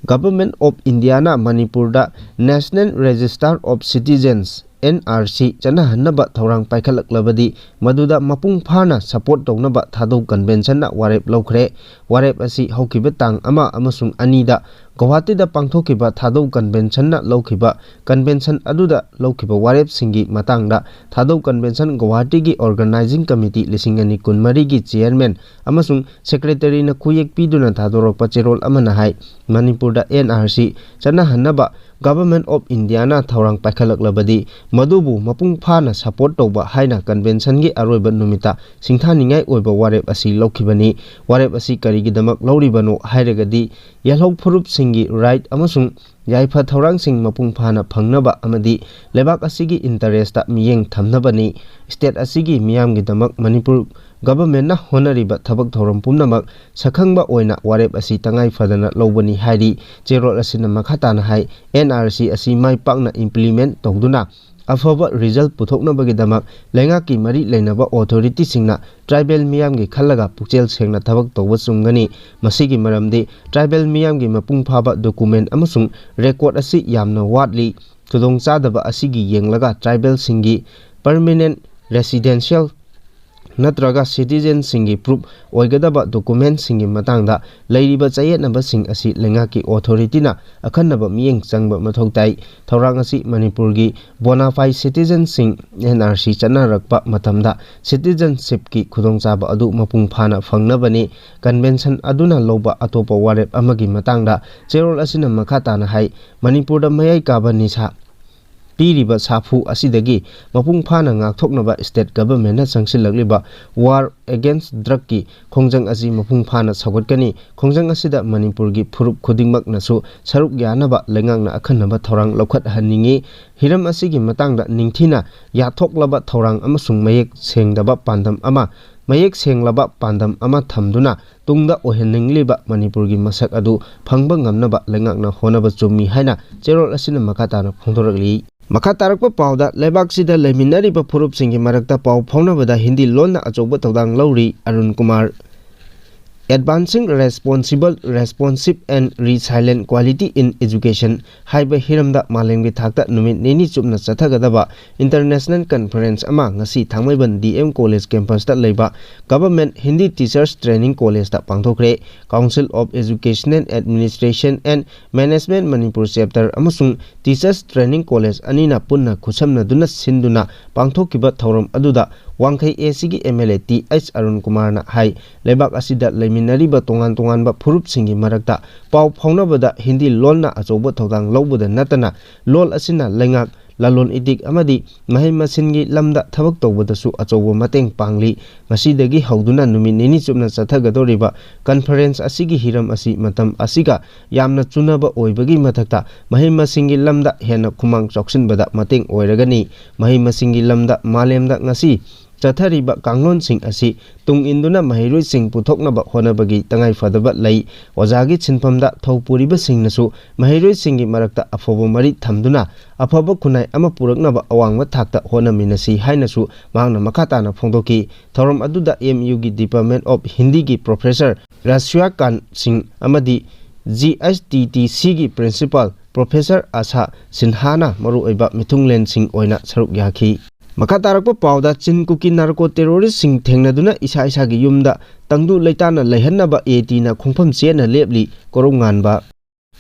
Government of Indiaꯅ ꯃꯅꯤꯄꯨꯔꯗ National Register of Citizens, NRC ꯆꯠꯅꯍꯟꯅꯕ ꯊꯧꯔꯥꯡ ꯄꯥꯏꯈꯠꯂꯛꯂꯕꯗꯤ ꯃꯗꯨꯗ ꯃꯄꯨꯡ ꯐꯥꯅ support ꯇꯧꯅꯕ ꯊꯥꯗꯧ conventionꯅ ꯋꯥꯔꯦꯞ ꯂꯧꯈ꯭ꯔꯦ꯫ ꯋꯥꯔꯦꯞ ꯑꯁꯤ ꯍꯧꯈꯤꯕ ꯇꯥꯡ ꯑꯃ ꯑꯃꯁꯨꯡ ꯑꯅꯤꯗ ꯒꯧꯍꯥꯇꯤꯗ ꯄꯥꯡꯊꯣꯛꯈꯤꯕ ꯊꯥꯗꯧ conventionꯅ ꯂꯧꯈꯤꯕ convention ꯑꯗꯨꯗ ꯂꯧꯈꯤꯕ ꯋꯥꯔꯦꯞꯁꯤꯡꯒꯤ ꯃꯇꯥꯡꯗ ꯊꯥꯗꯧ convention ꯒꯧꯍꯥꯇꯤꯒꯤ organizing committee ꯂꯤꯁꯤꯡ ꯑꯅꯤ ꯀꯨꯟꯃꯔꯤꯒꯤ chairman ꯑꯃꯁꯨꯡ secretaryꯅ ꯈꯨꯌꯦꯛ ꯄꯤꯗꯨꯅ ꯊꯥꯗꯣꯔꯛꯄ ꯆꯦꯔꯣꯜ ꯑꯃꯅ ꯍꯥꯏ, ꯃꯅꯤꯄꯨꯔꯗ NRC ꯆꯠꯅꯍꯟꯅꯕ Government of Indiaꯅ ꯊꯧꯔꯥꯡ ꯄꯥꯏꯈꯠꯂꯛꯂꯕꯗꯤ ꯃꯗꯨꯕꯨ ꯃꯄꯨꯡ ꯐꯥꯅ support ꯇꯧꯕ ꯍꯥꯏꯅ conventionꯒꯤ ꯑꯔꯣꯏꯕ ꯅꯨꯃꯤꯠꯇ ꯁꯤꯡꯊꯥꯅꯤꯡꯉꯥꯏ ꯑꯣꯏꯕ ꯋꯥꯔꯦꯞ ꯑꯁꯤ ꯂꯧꯈꯤꯕꯅꯤ꯫ ꯋꯥꯔꯦꯞ ꯑꯁꯤ ꯀꯔꯤꯒꯤꯗꯃꯛ ꯂꯧꯔꯤꯕꯅꯣ ꯍꯥꯏꯔꯒꯗꯤ, ꯌꯦꯜꯍꯧ ꯐꯨꯔꯨꯞꯁꯤꯡꯒꯤ right ꯑꯃꯁꯨꯡ ꯌꯥꯏꯐ ꯊꯧꯔꯥꯡꯁꯤꯡ ꯃꯄꯨꯡ ꯐꯥꯅ ꯐꯪꯅꯕ ꯑꯃꯗꯤ ꯂꯩꯕꯥꯛ ꯑꯁꯤꯒꯤ interestꯇ ꯃꯤꯠꯌꯦꯡ ꯊꯝꯅꯕꯅꯤ꯫ State ꯑꯁꯤꯒꯤ ꯃꯤꯌꯥꯝꯒꯤꯗꯃꯛ ꯃꯅꯤꯄꯨꯔ governmentꯅ ꯍꯣꯠꯅꯔꯤꯕ ꯊꯕꯛ ꯊꯧꯔꯝ ꯄꯨꯝꯅꯃꯛ ꯁꯛꯈꯪꯕ ꯑꯣꯏꯅ ꯋꯥꯔꯦꯞ ꯑꯁꯤ ꯇꯉꯥꯏ ꯐꯗꯅ ꯂꯧꯕꯅꯤ ꯍꯥꯏꯔꯤ꯫ ꯆꯦꯔꯣꯜ ꯑꯁꯤꯅ ꯃꯈꯥ ꯇꯥꯅ ꯍꯥꯏ, NRC ꯑꯁꯤ ꯃꯥꯏ ꯄꯥꯛꯅ implement ꯇꯧꯗꯨꯅ ꯑꯐꯕ result ꯄꯨꯊꯣꯛꯅꯕꯒꯤꯗꯃꯛ ꯂꯩꯉꯥꯛꯀꯤ ꯃꯔꯤ ꯂꯩꯅꯕ authorityꯁꯤꯡꯅ tribal ꯃꯤꯌꯥꯝꯒꯤ ꯈꯜꯂꯒ ꯄꯨꯛꯆꯦꯜ ꯁꯦꯡꯅ ꯊꯕꯛ ꯇꯧꯕ ꯆꯨꯝꯒꯅꯤ꯫ ꯃꯁꯤꯒꯤ ꯃꯔꯝꯗꯤ tribal ꯃꯤꯌꯥꯝꯒꯤ ꯃꯄꯨꯡ ꯐꯥꯕ document ꯑꯃꯁꯨꯡ record ꯑꯁꯤ ꯌꯥꯝꯅ ꯋꯥꯠꯂꯤ꯫ ꯈꯨꯗꯣꯡꯆꯥꯗꯕ ꯑꯁꯤꯒꯤ ꯌꯦꯡꯂꯒ tribalꯁꯤꯡꯒꯤ permanent residential ꯅꯠꯇ꯭ꯔꯒ citizenꯁꯤꯡꯒꯤ proof ꯑꯣꯏꯒꯗꯕ documentꯁꯤꯡꯒꯤ ꯃꯇꯥꯡꯗ ꯂꯩꯔꯤꯕ ꯆꯌꯦꯠꯅꯕꯁꯤꯡ ꯑꯁꯤ ꯂꯩꯉꯥꯛꯀꯤ authorityꯅ ꯑꯈꯟꯅꯕ ꯃꯤꯠꯌꯦꯡ ꯆꯪꯕ ꯃꯊꯧ ꯇꯥꯏ꯫ ꯊꯧꯔꯥꯡ ꯑꯁꯤ ꯃꯅꯤꯄꯨꯔꯒꯤ bona fide citizenꯁꯤꯡ NRC ꯆꯠꯅꯔꯛꯄ ꯃꯇꯝꯗ citizenshipꯀꯤ ꯈꯨꯗꯣꯡꯆꯥꯕ ꯑꯗꯨ ꯃꯄꯨꯡ ꯐꯥꯅ ꯐꯪꯅꯕꯅꯤ꯫ Convention ꯑꯗꯨꯅ ꯂꯧꯕ ꯑꯇꯣꯞꯄ ꯋꯥꯔꯦꯞ ꯑꯃꯒꯤ ꯃꯇꯥꯡꯗ ꯆꯦꯔꯣꯜ ꯑꯁꯤꯅ ꯃꯈꯥ ꯇꯥꯅ ꯍꯥꯏ, ꯃꯅꯤꯄꯨꯔꯗ ꯃꯌꯥꯏ ꯀꯥꯕ ꯅꯤꯁꯥ ꯄꯤꯔꯤꯕ ꯁꯥꯐꯨ ꯑꯁꯤꯗꯒꯤ ꯃꯄꯨꯡ ꯐꯥꯅ ꯉꯥꯛꯊꯣꯛꯅꯕ state governmentꯅ ꯆꯪꯁꯤꯜꯂꯛꯂꯤꯕ War Against Drugꯀꯤ ꯈꯣꯡꯖꯪ ꯑꯁꯤ ꯃꯄꯨꯡ ꯐꯥꯅ ꯁꯧꯒꯠꯀꯅꯤ꯫ ꯈꯣꯡꯖꯪ ꯑꯁꯤꯗ ꯃꯅꯤꯄꯨꯔꯒꯤ ꯐꯨꯔꯨꯞ ꯈꯨꯗꯤꯡꯃꯛꯅꯁꯨ ꯁꯔꯨꯛ ꯌꯥꯅꯕ ꯂꯩꯉꯥꯛꯅ ꯑꯈꯟꯅꯕ ꯊꯧꯔꯥꯡ ꯂꯧꯈꯠꯍꯟꯅꯤꯡꯏ꯫ ꯍꯤꯔꯝ ꯑꯁꯤꯒꯤ ꯃꯇꯥꯡꯗ ꯅꯤꯡꯊꯤꯅ ꯌꯥꯊꯣꯛꯂꯕ ꯊꯧꯔꯥꯡ ꯑꯃꯁꯨꯡ ꯃꯌꯦꯛ ꯁꯦꯡꯗꯕ ꯄꯥꯟꯗꯝ ꯑꯃ, ꯃꯌꯦꯛ ꯁꯦꯡꯂꯕ ꯄꯥꯟꯗꯝ ꯑꯃ ꯊꯝꯗꯨꯅ ꯇꯨꯡꯗ ꯑꯣꯏꯍꯟꯅꯤꯡꯂꯤꯕ ꯃꯅꯤꯄꯨꯔꯒꯤ ꯃꯁꯛ ꯑꯗꯨ ꯐꯪꯕ ꯉꯝꯅꯕ ꯂꯩꯉꯥꯛꯅ ꯍꯣꯠꯅꯕ ꯆꯨꯝꯃꯤ ꯍꯥꯏꯅ ꯆꯦꯔꯣꯜ ꯑꯁꯤꯅ ꯃꯈꯥ ꯇꯥꯅ ꯐꯣꯡꯗꯣꯔꯛꯂꯤ꯫ ꯃꯈꯥ ꯇꯥꯔꯛꯄ ꯄꯥꯎꯗ, ꯂꯩꯕꯥꯛꯁꯤꯗ ꯂꯩꯃꯤꯟꯅꯔꯤꯕ ꯐꯨꯔꯨꯞꯁꯤꯡꯒꯤ ꯃꯔꯛꯇ ꯄꯥꯎ ꯐꯥꯎꯅꯕꯗ ꯍꯤꯟꯗꯤ ꯂꯣꯟꯅ ꯑꯆꯧꯕ ꯊꯧꯗꯥꯡ ꯂꯧꯔꯤ, Arun Kumar. Advancing Responsible, Responsive and Resilient Quality in Education ꯍꯥꯏꯕ ꯍꯤꯔꯝꯗ ꯃꯥꯂꯦꯝꯒꯤ ꯊꯥꯛꯇ ꯅꯨꯃꯤꯠ ꯅꯤꯅꯤ ꯆꯨꯞꯅ ꯆꯠꯊꯒꯗꯕ international conference ꯑꯃ ꯉꯁꯤ ꯊꯥꯡꯃꯩꯕꯟ D M College campusꯇ ꯂꯩꯕ Government Hindi Teachers Training Collegeꯇ ꯄꯥꯡꯊꯣꯛꯈ꯭ꯔꯦ꯫ Council of Educational Administration and Management Manipur Chapter ꯑꯃꯁꯨꯡ Teachers Training College ꯑꯅꯤꯅ ꯄꯨꯟꯅ ꯈꯨꯠꯁꯝꯅꯗꯨꯅ ꯁꯤꯟꯗꯨꯅ ꯄꯥꯡꯊꯣꯛꯈꯤꯕ ꯊꯧꯔꯝ ꯑꯗꯨꯗ ꯋꯥꯡꯈꯩ A Cꯒꯤ M L A T H Arun ꯀꯨꯃꯥꯔꯅ ꯍꯥꯏ, ꯂꯩꯕꯥꯛ ꯑꯁꯤꯗ ꯂꯩꯃꯤꯟꯅꯔꯤꯕ ꯇꯣꯉꯥꯟ ꯇꯣꯉꯥꯟꯕ ꯐꯨꯔꯨꯞꯁꯤꯡꯒꯤ ꯃꯔꯛꯇ ꯄꯥꯎ ꯐꯥꯎꯅꯕꯗ ꯍꯤꯟꯗꯤ ꯂꯣꯟꯅ ꯑꯆꯧꯕ ꯊꯧꯗꯥꯡ ꯂꯧꯕꯗ ꯅꯠꯇꯅ ꯂꯣꯜ ꯑꯁꯤꯅ ꯂꯩꯉꯥꯛ, ꯂꯂꯣꯟ ꯏꯇꯤꯛ ꯑꯃꯗꯤ ꯃꯍꯩ ꯃꯁꯤꯡꯒꯤ ꯂꯝꯗ ꯊꯕꯛ ꯇꯧꯕꯗꯁꯨ ꯑꯆꯧꯕ ꯃꯇꯦꯡ ꯄꯥꯡꯂꯤ꯫ ꯉꯁꯤꯗꯒꯤ ꯍꯧꯗꯨꯅ ꯅꯨꯃꯤꯠ ꯅꯤꯅꯤ ꯆꯨꯞꯅ ꯆꯠꯊꯒꯗꯧꯔꯤꯕ conference ꯑꯁꯤꯒꯤ ꯍꯤꯔꯝ ꯑꯁꯤ ꯃꯇꯝ ꯑꯁꯤꯒ ꯌꯥꯝꯅ ꯆꯨꯅꯕ ꯑꯣꯏꯕꯒꯤ ꯃꯊꯛꯇ ꯃꯍꯩ ꯃꯁꯤꯡꯒꯤ ꯂꯝꯗ ꯍꯦꯟꯅ ꯈꯨꯃꯥꯡ ꯆꯥꯎꯁꯤꯟꯕꯗ ꯃꯇꯦꯡ ꯑꯣꯏꯔꯒꯅꯤ꯫ ꯃꯍꯩ ꯃꯁꯤꯡꯒꯤ ꯂꯝꯗ ꯃꯥꯂꯦꯝꯗ ꯉꯁꯤ ꯆꯠꯊꯔꯤꯕ ꯀꯥꯡꯂꯣꯟꯁꯤꯡ ꯑꯁꯤ ꯇꯨꯡ ꯏꯟꯗꯨꯅ ꯃꯍꯩꯔꯣꯏꯁꯤꯡ ꯄꯨꯊꯣꯛꯅꯕ ꯍꯣꯠꯅꯕꯒꯤ ꯇꯉꯥꯏꯐꯗꯕ ꯂꯩ꯫ ꯑꯣꯖꯥꯒꯤ ꯁꯤꯟꯐꯝꯗ ꯊꯧ ꯄꯨꯔꯤꯕꯁꯤꯡꯅꯁꯨ ꯃꯍꯩꯔꯣꯏꯁꯤꯡꯒꯤ ꯃꯔꯛꯇ ꯑꯐꯕ ꯃꯔꯤ ꯊꯝꯗꯨꯅ ꯑꯐꯕ ꯈꯨꯟꯅꯥꯏ ꯑꯃ ꯄꯨꯔꯛꯅꯕ ꯑꯋꯥꯡꯕ ꯊꯥꯛꯇ ꯍꯣꯠꯅꯃꯤꯟꯅꯁꯤ ꯍꯥꯏꯅꯁꯨ ꯃꯍꯥꯛꯅ ꯃꯈꯥ ꯇꯥꯅ ꯐꯣꯡꯗꯣꯛꯈꯤ꯫ ꯊꯧꯔꯝ ꯑꯗꯨꯗ M U ꯒꯤ Department of Hindiꯒꯤ Professor ꯔꯥꯁꯤꯌꯥꯀꯥꯟ ꯁꯤꯡ ꯑꯃꯗꯤ G S T T Cꯒꯤ Principal Professor ꯑꯁꯥ ꯁꯤꯟꯍꯥꯅ ꯃꯔꯨꯑꯣꯏꯕ ꯃꯤꯊꯨꯡꯂꯦꯟꯁꯤꯡ ꯑꯣꯏꯅ ꯁꯔꯨꯛ ꯌꯥꯈꯤ꯫ ꯃꯈꯥ ꯇꯥꯔꯛꯄ ꯄꯥꯎꯗ, ꯆꯤꯟ ꯀꯨꯀꯤ narco terroristꯁꯤꯡ ꯊꯦꯡꯅꯗꯨꯅ ꯏꯁꯥ ꯏꯁꯥꯒꯤ ꯌꯨꯝꯗ ꯇꯪꯗꯨ ꯂꯩꯇꯥꯅ ꯂꯩꯍꯟꯅꯕ A Tꯅ ꯈꯣꯡꯐꯝ ꯆꯦꯠꯅ ꯂꯦꯞꯂꯤ, ꯀꯣꯔꯧꯉꯥꯟꯕ꯫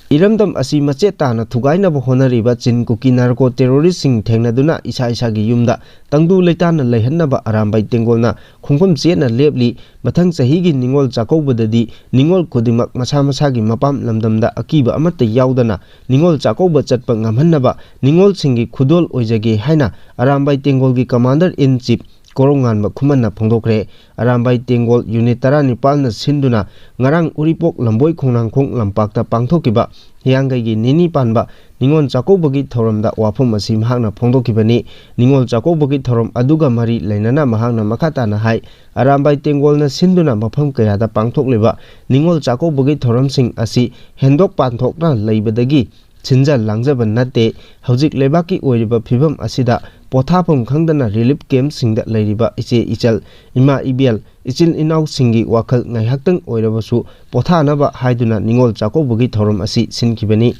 ꯏꯔꯝꯗꯝ ꯑꯁꯤ ꯃꯆꯦꯠ ꯇꯥꯅ ꯊꯨꯒꯥꯏꯅꯕ ꯍꯣꯠꯅꯔꯤꯕ ꯆꯤꯟ ꯀꯨꯀꯤ ꯅꯥꯔꯀꯣ ꯇꯦꯔꯣꯔꯤꯁꯁꯤꯡ ꯊꯦꯡꯅꯗꯨꯅ ꯏꯁꯥ ꯏꯁꯥꯒꯤ ꯌꯨꯝꯗ ꯇꯪꯗꯨ ꯂꯩꯇꯥꯅ ꯂꯩꯍꯟꯅꯕ ꯑꯔꯥꯝꯕꯥꯏ ꯇꯦꯡꯒꯣꯜꯅ ꯈꯣꯡꯐꯝ ꯆꯦꯠꯅ ꯂꯦꯞꯂꯤ꯫ ꯃꯊꯪ ꯆꯍꯤꯒꯤ ꯅꯤꯉꯣꯜ ꯆꯥꯛꯀꯧꯕꯗꯗꯤ ꯅꯤꯉꯣꯜ ꯈꯨꯗꯤꯡꯃꯛ ꯃꯁꯥ ꯃꯁꯥꯒꯤ ꯃꯄꯥꯝ ꯂꯝꯗꯝꯗ ꯑꯀꯤꯕ ꯑꯃꯠꯇ ꯌꯥꯎꯗꯅ ꯅꯤꯉꯣꯜ ꯆꯥꯛꯀꯧꯕ ꯆꯠꯄ ꯉꯝꯍꯟꯅꯕ ꯅꯤꯉꯣꯜꯁꯤꯡꯒꯤ ꯈꯨꯗꯣꯜ ꯑꯣꯏꯖꯒꯦ ꯍꯥꯏꯅ Arambai ꯇꯦꯡꯒꯣꯜꯒꯤ commander in chief ꯀꯣꯔꯧꯉꯥꯟꯕ ꯈꯨꯃꯟꯅ ꯐꯣꯡꯗꯣꯛꯈ꯭ꯔꯦ꯫ Arambai ꯇꯦꯡꯒꯣꯜ unit ꯇꯔꯥꯅꯤꯄꯥꯜꯅ ꯁꯤꯟꯗꯨꯅ ꯉꯔꯥꯡ ꯎꯔꯤꯄꯣꯛ ꯂꯝꯕꯣꯏ ꯈꯣꯡꯅꯥꯡꯈꯣꯡ ꯂꯝꯄꯥꯛꯇ ꯄꯥꯡꯊꯣꯛꯈꯤꯕ ꯍꯤꯌꯥꯡꯒꯩꯒꯤ ꯅꯤꯅꯤ ꯄꯥꯟꯕ ꯅꯤꯉꯣꯜ ꯆꯥꯛꯀꯧꯕꯒꯤ ꯊꯧꯔꯝꯗ ꯋꯥꯐꯝ ꯑꯁꯤ ꯃꯍꯥꯛꯅ ꯐꯣꯡꯗꯣꯛꯈꯤꯕꯅꯤ꯫ ꯅꯤꯉꯣꯜ ꯆꯥꯛꯀꯧꯕꯒꯤ ꯊꯧꯔꯝ ꯑꯗꯨꯒ ꯃꯔꯤ ꯂꯩꯅꯅ ꯃꯍꯥꯛꯅ ꯃꯈꯥ ꯇꯥꯅ ꯍꯥꯏ, ꯑꯔꯥꯝꯕꯥꯏ ꯇꯦꯡꯒꯣꯜꯅ ꯁꯤꯟꯗꯨꯅ ꯃꯐꯝ ꯀꯌꯥꯗ ꯄꯥꯡꯊꯣꯛꯂꯤꯕ ꯅꯤꯉꯣꯜ ꯆꯥꯛꯀꯧꯕꯒꯤ ꯊꯧꯔꯝꯁꯤꯡ ꯑꯁꯤ ꯍꯦꯟꯗꯣꯛ ꯄꯥꯟꯊꯣꯛꯅ ꯂꯩꯕꯗꯒꯤ ꯁꯤꯟꯖ ꯂꯥꯡꯖꯕ ꯅꯠꯇꯦ꯫ ꯍꯧꯖꯤꯛ ꯂꯩꯕꯥꯛꯀꯤ ꯑꯣꯏꯔꯤꯕ ꯐꯤꯕꯝ ꯑꯁꯤꯗ ꯄꯣꯊꯥꯐꯝ ꯈꯪꯗꯅ relief campꯁꯤꯡꯗ ꯂꯩꯔꯤꯕ ꯏꯆꯦ ꯏꯆꯜ, ꯏꯃꯥ ꯏꯕꯦꯜ, ꯏꯆꯤꯜ ꯏꯅꯥꯎꯁꯤꯡꯒꯤ ꯋꯥꯈꯜ ꯉꯥꯏꯍꯥꯛꯇꯪ ꯑꯣꯏꯔꯕꯁꯨ ꯄꯣꯊꯥꯅꯕ ꯍꯥꯏꯗꯨꯅ ꯅꯤꯉꯣꯜ ꯆꯥꯛꯀꯧꯕꯒꯤ ꯊꯧꯔꯝ ꯑꯁꯤ ꯁꯤꯟꯈꯤꯕꯅꯤ꯫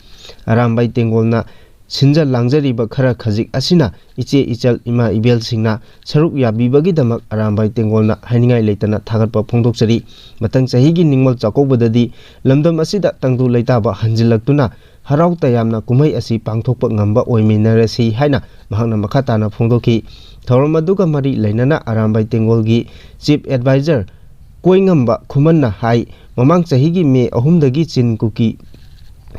ꯑꯔꯥꯝꯕꯥꯏ ꯇꯦꯡꯒꯣꯜꯅ ꯁꯤꯟꯖ ꯂꯥꯡꯖꯔꯤꯕ ꯈꯔ ꯈꯖꯤꯛ ꯑꯁꯤꯅ ꯏꯆꯦ ꯏꯆꯜ ꯏꯃꯥ ꯏꯕꯦꯜꯁꯤꯡꯅ ꯁꯔꯨꯛ ꯌꯥꯕꯤꯕꯒꯤꯗꯃꯛ ꯑꯔꯥꯝꯕꯥꯏ ꯇꯦꯡꯒꯣꯜꯅ ꯍꯥꯏꯅꯤꯡꯉꯥꯏ ꯂꯩꯇꯅ ꯊꯥꯒꯠꯄ ꯐꯣꯡꯗꯣꯛꯆꯔꯤ꯫ ꯃꯊꯪ ꯆꯍꯤꯒꯤ ꯅꯤꯉꯣꯜ ꯆꯥꯛꯀꯧꯕꯗꯗꯤ ꯂꯝꯗꯝ ꯑꯁꯤꯗ ꯇꯪꯗꯨ ꯂꯩꯇꯥꯕ ꯍꯟꯖꯤꯜꯂꯛꯇꯨꯅ ꯍꯔꯥꯎ ꯇꯌꯥꯝꯅ ꯀꯨꯝꯍꯩ ꯑꯁꯤ ꯄꯥꯡꯊꯣꯛꯄ ꯉꯝꯕ ꯑꯣꯏꯃꯤꯟꯅꯔꯁꯤ ꯍꯥꯏꯅ ꯃꯍꯥꯛꯅ ꯃꯈꯥ ꯇꯥꯅ ꯐꯣꯡꯗꯣꯛꯈꯤ꯫ ꯊꯧꯔꯝ ꯑꯗꯨꯒ ꯃꯔꯤ ꯂꯩꯅꯅ ꯑꯔꯥꯝꯕꯥꯏ ꯇꯦꯡꯒꯣꯜꯒꯤ chief advisor ꯀꯣꯏꯉꯝꯕ ꯈꯨꯃꯟꯅ ꯍꯥꯏ, ꯃꯃꯥꯡ ꯆꯍꯤꯒꯤ ꯃꯦ ꯑꯍꯨꯝꯗꯒꯤ ꯆꯤꯟ ꯀꯨꯀꯤ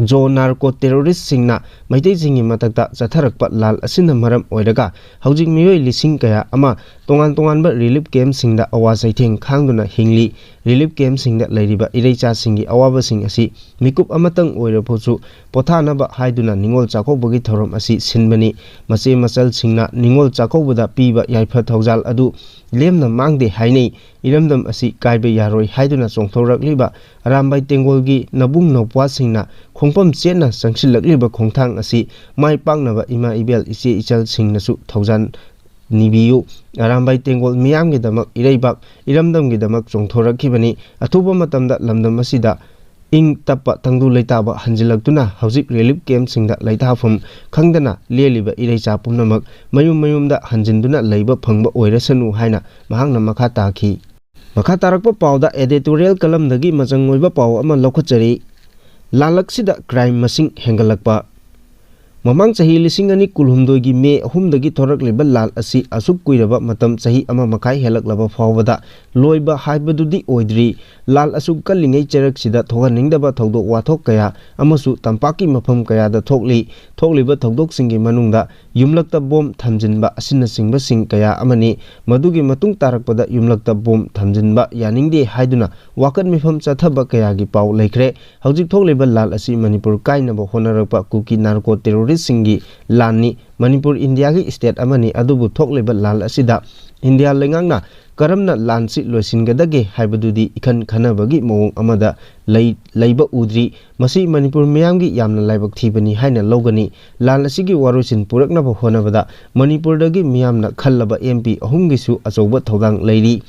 ꯖꯣ ꯅꯥꯔꯀꯣ ꯇꯦꯔꯣꯔꯤꯁꯁꯤꯡꯅ ꯃꯩꯇꯩꯁꯤꯡꯒꯤ ꯃꯊꯛꯇ ꯆꯠꯊꯔꯛꯄ ꯂꯥꯜ ꯑꯁꯤꯅ ꯃꯔꯝ ꯑꯣꯏꯔꯒ ꯍꯧꯖꯤꯛ ꯃꯤꯑꯣꯏ ꯂꯤꯁꯤꯡ ꯀꯌꯥ ꯑꯃ ꯇꯣꯉꯥꯟ ꯇꯣꯉꯥꯟꯕ relief campꯁꯤꯡꯗ ꯑꯋꯥ ꯆꯩꯊꯦꯡ ꯈꯥꯡꯗꯨꯅ ꯍꯤꯡꯂꯤ꯫ Relief campꯁꯤꯡꯗ ꯂꯩꯔꯤꯕ ꯏꯔꯩꯆꯥꯁꯤꯡꯒꯤ ꯑꯋꯥꯕꯁꯤꯡ ꯑꯁꯤ ꯃꯤꯀꯨꯞ ꯑꯃꯇꯪ ꯑꯣꯏꯔꯕꯁꯨ ꯄꯣꯊꯥꯅꯕ ꯍꯥꯏꯗꯨꯅ ꯅꯤꯉꯣꯜ ꯆꯥꯛꯀꯧꯕꯒꯤ ꯊꯧꯔꯝ ꯑꯁꯤ ꯁꯤꯟꯕꯅꯤ꯫ ꯃꯆꯦ ꯃꯆꯜꯁꯤꯡꯅ ꯅꯤꯉꯣꯜ ꯆꯥꯛꯀꯧꯕꯗ ꯄꯤꯕ ꯌꯥꯏꯐ ꯊꯧꯖꯥꯜ ꯑꯗꯨ ꯂꯦꯝꯅ ꯃꯥꯡꯗꯦ ꯍꯥꯏꯅꯩ꯫ ꯏꯔꯝꯗꯝ ꯑꯁꯤ ꯀꯥꯏꯕ ꯌꯥꯔꯣꯏ ꯍꯥꯏꯗꯨꯅ ꯆꯣꯡꯊꯣꯔꯛꯂꯤꯕ ꯑꯔꯥꯝꯕꯥꯏ ꯇꯦꯡꯒꯣꯜꯒꯤ ꯅꯕꯨꯡ ꯅꯧꯄ꯭ꯋꯥꯁꯤꯡꯅ ꯈꯣꯡꯐꯝ ꯆꯦꯠꯅ ꯆꯪꯁꯤꯜꯂꯛꯂꯤꯕ ꯈꯣꯡꯊꯥꯡ ꯑꯁꯤ ꯃꯥꯏ ꯄꯥꯛꯅꯕ ꯏꯃꯥ ꯏꯕꯦꯜ ꯏꯆꯦ ꯏꯆꯜꯁꯤꯡꯅꯁꯨ ꯊꯧꯖꯥꯜ ꯅꯤꯕꯤꯌꯨ꯫ ꯑꯔꯥꯝꯕꯥꯏ ꯇꯦꯡꯒꯣꯜ ꯃꯤꯌꯥꯝꯒꯤꯗꯃꯛ, ꯏꯔꯩꯕꯥꯛ ꯏꯔꯝꯗꯝꯒꯤꯗꯃꯛ ꯆꯣꯡꯊꯣꯔꯛꯈꯤꯕꯅꯤ꯫ ꯑꯊꯨꯕ ꯃꯇꯝꯗ ꯂꯝꯗꯝ ꯑꯁꯤꯗ ꯏꯪ ꯇꯞꯄ ꯇꯪꯗꯨ ꯂꯩꯇꯥꯕ ꯍꯟꯖꯤꯜꯂꯛꯇꯨꯅ ꯍꯧꯖꯤꯛ relief campꯁꯤꯡꯗ ꯂꯩꯇꯥꯐꯝ ꯈꯪꯗꯅ ꯂꯦꯜꯂꯤꯕ ꯏꯔꯩꯆꯥ ꯄꯨꯝꯅꯃꯛ ꯃꯌꯨꯝ ꯃꯌꯨꯝꯗ ꯍꯟꯖꯤꯟꯗꯨꯅ ꯂꯩꯕ ꯐꯪꯕ ꯑꯣꯏꯔꯁꯅꯨ ꯍꯥꯏꯅ ꯃꯍꯥꯛꯅ ꯃꯈꯥ ꯇꯥꯈꯤ꯫ ꯃꯈꯥ ꯇꯥꯔꯛꯄ ꯄꯥꯎꯗ editorial columnꯗꯒꯤ ꯃꯆꯪ ꯑꯣꯏꯕ ꯄꯥꯎ ꯑꯃ ꯂꯧꯈꯠꯆꯔꯤ꯫ ꯂꯥꯜꯂꯛꯁꯤꯗ ꯀ꯭ꯔꯥꯏꯝ ꯃꯁꯤꯡ ꯍꯦꯟꯒꯠꯂꯛꯄ꯫ ꯃꯃꯥꯡ ꯆꯍꯤ ꯂꯤꯁꯤꯡ ꯑꯅꯤ ꯀꯨꯟꯍꯨꯝꯗꯣꯏꯒꯤ ꯃꯦ ꯑꯍꯨꯝꯗꯒꯤ ꯊꯣꯔꯛꯂꯤꯕ ꯂꯥꯜ ꯑꯁꯤ ꯑꯁꯨꯛ ꯀꯨꯏꯔꯕ ꯃꯇꯝ, ꯆꯍꯤ ꯑꯃ ꯃꯈꯥꯏ ꯍꯦꯜꯂꯛꯂꯕ ꯐꯥꯎꯕꯗ ꯂꯣꯏꯕ ꯍꯥꯏꯕꯗꯨꯗꯤ ꯑꯣꯏꯗ꯭ꯔꯤ꯫ ꯂꯥꯜ ꯑꯁꯨꯛ ꯀꯜꯂꯤꯉꯩ ꯆꯩꯔꯛꯁꯤꯗ ꯊꯣꯛꯍꯟꯅꯤꯡꯗꯕ ꯊꯧꯗꯣꯛ ꯋꯥꯊꯣꯛ ꯀꯌꯥ ꯑꯃꯁꯨ ꯇꯝꯄꯥꯛꯀꯤ ꯃꯐꯝ ꯀꯌꯥꯗ ꯊꯣꯛꯂꯤ꯫ ꯊꯣꯛꯂꯤꯕ ꯊꯧꯗꯣꯛꯁꯤꯡꯒꯤ ꯃꯅꯨꯡꯗ ꯌꯨꯝꯂꯛꯇ ꯕꯣꯝ ꯊꯝꯖꯤꯟꯕ ꯑꯁꯤꯅꯆꯤꯡꯕꯁꯤꯡ ꯀꯌꯥ ꯑꯃꯅꯤ꯫ ꯃꯗꯨꯒꯤ ꯃꯇꯨꯡ ꯇꯥꯔꯛꯄꯗ ꯌꯨꯝꯂꯛꯇ ꯕꯣꯝ ꯊꯝꯖꯤꯟꯕ ꯌꯥꯅꯤꯡꯗꯦ ꯍꯥꯏꯗꯨꯅ ꯋꯥꯀꯠ ꯃꯤꯐꯝ ꯆꯠꯊꯕ ꯀꯌꯥꯒꯤ ꯄꯥꯎ ꯂꯩꯈ꯭ꯔꯦ꯫ ꯍꯧꯖꯤꯛ ꯊꯣꯛꯂꯤꯕ ꯂꯥꯜ ꯑꯁꯤ ꯃꯅꯤꯄꯨꯔ ꯀꯥꯏꯅꯕ ꯍꯣꯠꯅꯔꯛꯄ ꯀꯨꯀꯤ ꯅꯥꯔꯀꯣ ꯇꯦꯔꯣꯔꯤꯁꯁꯤꯡꯒꯤ ꯂꯥꯟꯅꯤ꯫ ꯃꯅꯤꯄꯨꯔ ꯏꯟꯗꯤꯌꯥꯒꯤ ꯁ꯭ꯇꯦꯠ ꯑꯃꯅꯤ, ꯑꯗꯨꯕꯨ ꯊꯣꯛꯂꯤꯕ ꯂꯥꯜ ꯑꯁꯤꯗ ꯏꯟꯗꯤꯌꯥ ꯂꯩꯉꯥꯛꯅ ꯀꯔꯝꯅ ꯂꯥꯟꯁꯤ ꯂꯣꯏꯁꯤꯟꯒꯗꯒꯦ ꯍꯥꯏꯕꯗꯨꯗꯤ ꯏꯈꯟ ꯈꯟꯅꯕꯒꯤ ꯃꯑꯣꯡ ꯑꯃꯗ ꯂꯩ-, ꯂꯩꯕ ꯎꯗ꯭ꯔꯤ꯫ ꯃꯁꯤ ꯃꯅꯤꯄꯨꯔ ꯃꯤꯌꯥꯝꯒꯤ ꯌꯥꯝꯅ ꯂꯥꯏꯕꯛ ꯊꯤꯕꯅꯤ ꯍꯥꯏꯅ ꯂꯧꯒꯅꯤ꯫ ꯂꯥꯟ ꯑꯁꯤꯒꯤ ꯋꯥꯔꯣꯏꯁꯤꯟ ꯄꯨꯔꯛꯅꯕ ꯍꯣꯠꯅꯕꯗ ꯃꯅꯤꯄꯨꯔꯗꯒꯤ ꯃꯤꯌꯥꯝꯅ ꯈꯜꯂꯕ ꯑꯦꯝ ꯄꯤ ꯑꯍꯨꯝꯒꯤꯁꯨ ꯑꯆꯧꯕ ꯊꯧꯗꯥꯡ ꯂꯩꯔꯤ꯫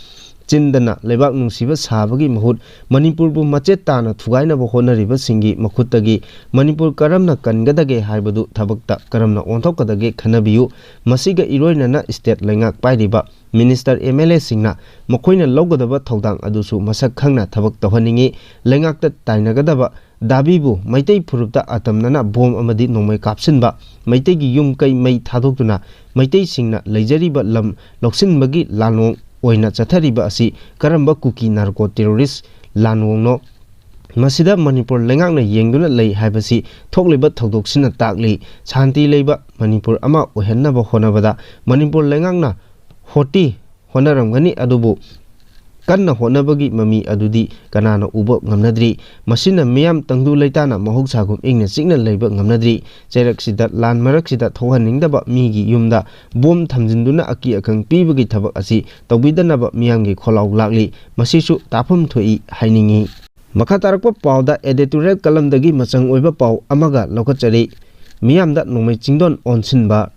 ꯆꯤꯟꯗꯅ ꯂꯩꯕꯥꯛ ꯅꯨꯡꯁꯤꯕ ꯁꯥꯕꯒꯤ ꯃꯍꯨꯠ ꯃꯅꯤꯄꯨꯔꯕꯨ ꯃꯆꯦꯠ ꯇꯥꯅ ꯊꯨꯒꯥꯏꯅꯕ ꯍꯣꯠꯅꯔꯤꯕꯁꯤꯡꯒꯤ ꯃꯈꯨꯠꯇꯒꯤ ꯃꯅꯤꯄꯨꯔ ꯀꯔꯝꯅ ꯀꯟꯒꯗꯒꯦ ꯍꯥꯏꯕꯗꯨ ꯊꯕꯛꯇ ꯀꯔꯝꯅ ꯑꯣꯟꯊꯣꯛꯀꯗꯒꯦ ꯈꯟꯅꯕꯤꯌꯨ꯫ ꯃꯁꯤꯒ ꯏꯔꯣꯏꯅꯅ ꯁ꯭ꯇꯦꯠ ꯂꯩꯉꯥꯛ ꯄꯥꯏꯔꯤꯕ ꯃꯤꯅꯤꯁꯇꯔ, ꯑꯦꯝ ꯑꯦꯜ ꯑꯦꯁꯤꯡꯅ ꯃꯈꯣꯏꯅ ꯂꯧꯒꯗꯕ ꯊꯧꯗꯥꯡ ꯑꯗꯨꯁꯨ ꯃꯁꯛ ꯈꯪꯅ ꯊꯕꯛ ꯇꯧꯍꯟꯅꯤꯡꯏ꯫ ꯂꯩꯉꯥꯛꯇ ꯇꯥꯏꯅꯒꯗꯕ ꯗꯥꯕꯤꯕꯨ ꯃꯩꯇꯩ ꯐꯨꯔꯨꯞꯇ ꯑꯇꯝꯅꯅ ꯕꯣꯝ ꯑꯃꯗꯤ ꯅꯣꯡꯃꯩ ꯀꯥꯞꯁꯤꯟꯕ, ꯃꯩꯇꯩꯒꯤ ꯌꯨꯝ ꯀꯩ ꯃꯩ ꯊꯥꯗꯣꯛꯇꯨꯅ ꯃꯩꯇꯩꯁꯤꯡꯅ ꯂꯩꯖꯔꯤꯕ ꯂꯝ ꯂꯧꯁꯤꯟꯕꯒꯤ ꯂꯥꯟꯂꯣꯡ ꯑꯣꯏꯅ ꯆꯠꯊꯔꯤꯕ ꯑꯁꯤ ꯀꯔꯝꯕ ꯀꯨꯀꯤ ꯅꯥꯔꯀꯣ ꯇꯦꯔꯣꯔꯤꯁ ꯂꯥꯟꯂꯣꯡꯅꯣ? ꯃꯁꯤꯗ ꯃꯅꯤꯄꯨꯔ ꯂꯩꯉꯥꯛꯅ ꯌꯦꯡꯗꯨꯅ ꯂꯩ ꯍꯥꯏꯕꯁꯤ ꯊꯣꯛꯂꯤꯕ ꯊꯧꯗꯣꯛꯁꯤꯅ ꯇꯥꯛꯂꯤ꯫ ꯁꯥꯟꯇꯤ ꯂꯩꯕ ꯃꯅꯤꯄꯨꯔ ꯑꯃ ꯑꯣꯏꯍꯟꯅꯕ ꯍꯣꯠꯅꯕꯗ ꯃꯅꯤꯄꯨꯔ ꯂꯩꯉꯥꯛꯅ ꯍꯣꯠꯇꯤ ꯍꯣꯠꯅꯔꯝꯒꯅꯤ, ꯑꯗꯨꯕꯨ ꯀꯟꯅ ꯍꯣꯠꯅꯕꯒꯤ ꯃꯃꯤ ꯑꯗꯨꯗꯤ ꯀꯅꯥꯅ ꯎꯕ ꯉꯝꯅꯗ꯭ꯔꯤ꯫ ꯃꯁꯤꯅ ꯃꯤꯌꯥꯝ ꯇꯪꯗꯨ ꯂꯩꯇꯥꯅ ꯃꯍꯧꯁꯥꯒꯨꯝ ꯏꯪꯅ ꯆꯤꯛꯅ ꯂꯩꯕ ꯉꯝꯅꯗ꯭ꯔꯤ꯫ ꯆꯩꯔꯛꯁꯤꯗ, ꯂꯥꯟ ꯃꯔꯛꯁꯤꯗ ꯊꯣꯛꯍꯟꯅꯤꯡꯗꯕ ꯃꯤꯒꯤ ꯌꯨꯝꯗ ꯕꯣꯝ ꯊꯝꯖꯤꯟꯗꯨꯅ ꯑꯀꯤ ꯑꯈꯪ ꯄꯤꯕꯒꯤ ꯊꯕꯛ ꯑꯁꯤ ꯇꯧꯕꯤꯗꯅꯕ ꯃꯤꯌꯥꯝꯒꯤ ꯈꯣꯜꯂꯥꯎ ꯂꯥꯛꯂꯤ꯫ ꯃꯁꯤꯁꯨ ꯇꯥꯐꯝ ꯊꯣꯛꯏ ꯍꯥꯏꯅꯤꯡꯏ꯫ ꯃꯈꯥ ꯇꯥꯔꯛꯄ ꯄꯥꯎꯗ editorial columnꯗꯒꯤ ꯃꯆꯪ ꯑꯣꯏꯕ ꯄꯥꯎ ꯑꯃꯒ ꯂꯧꯈꯠꯆꯔꯤ꯫ ꯃꯤꯌꯥꯝꯗ ꯅꯣꯡꯃꯩ ꯆꯤꯡꯗꯣꯟ ꯑꯣꯟꯁꯤꯟꯕ꯫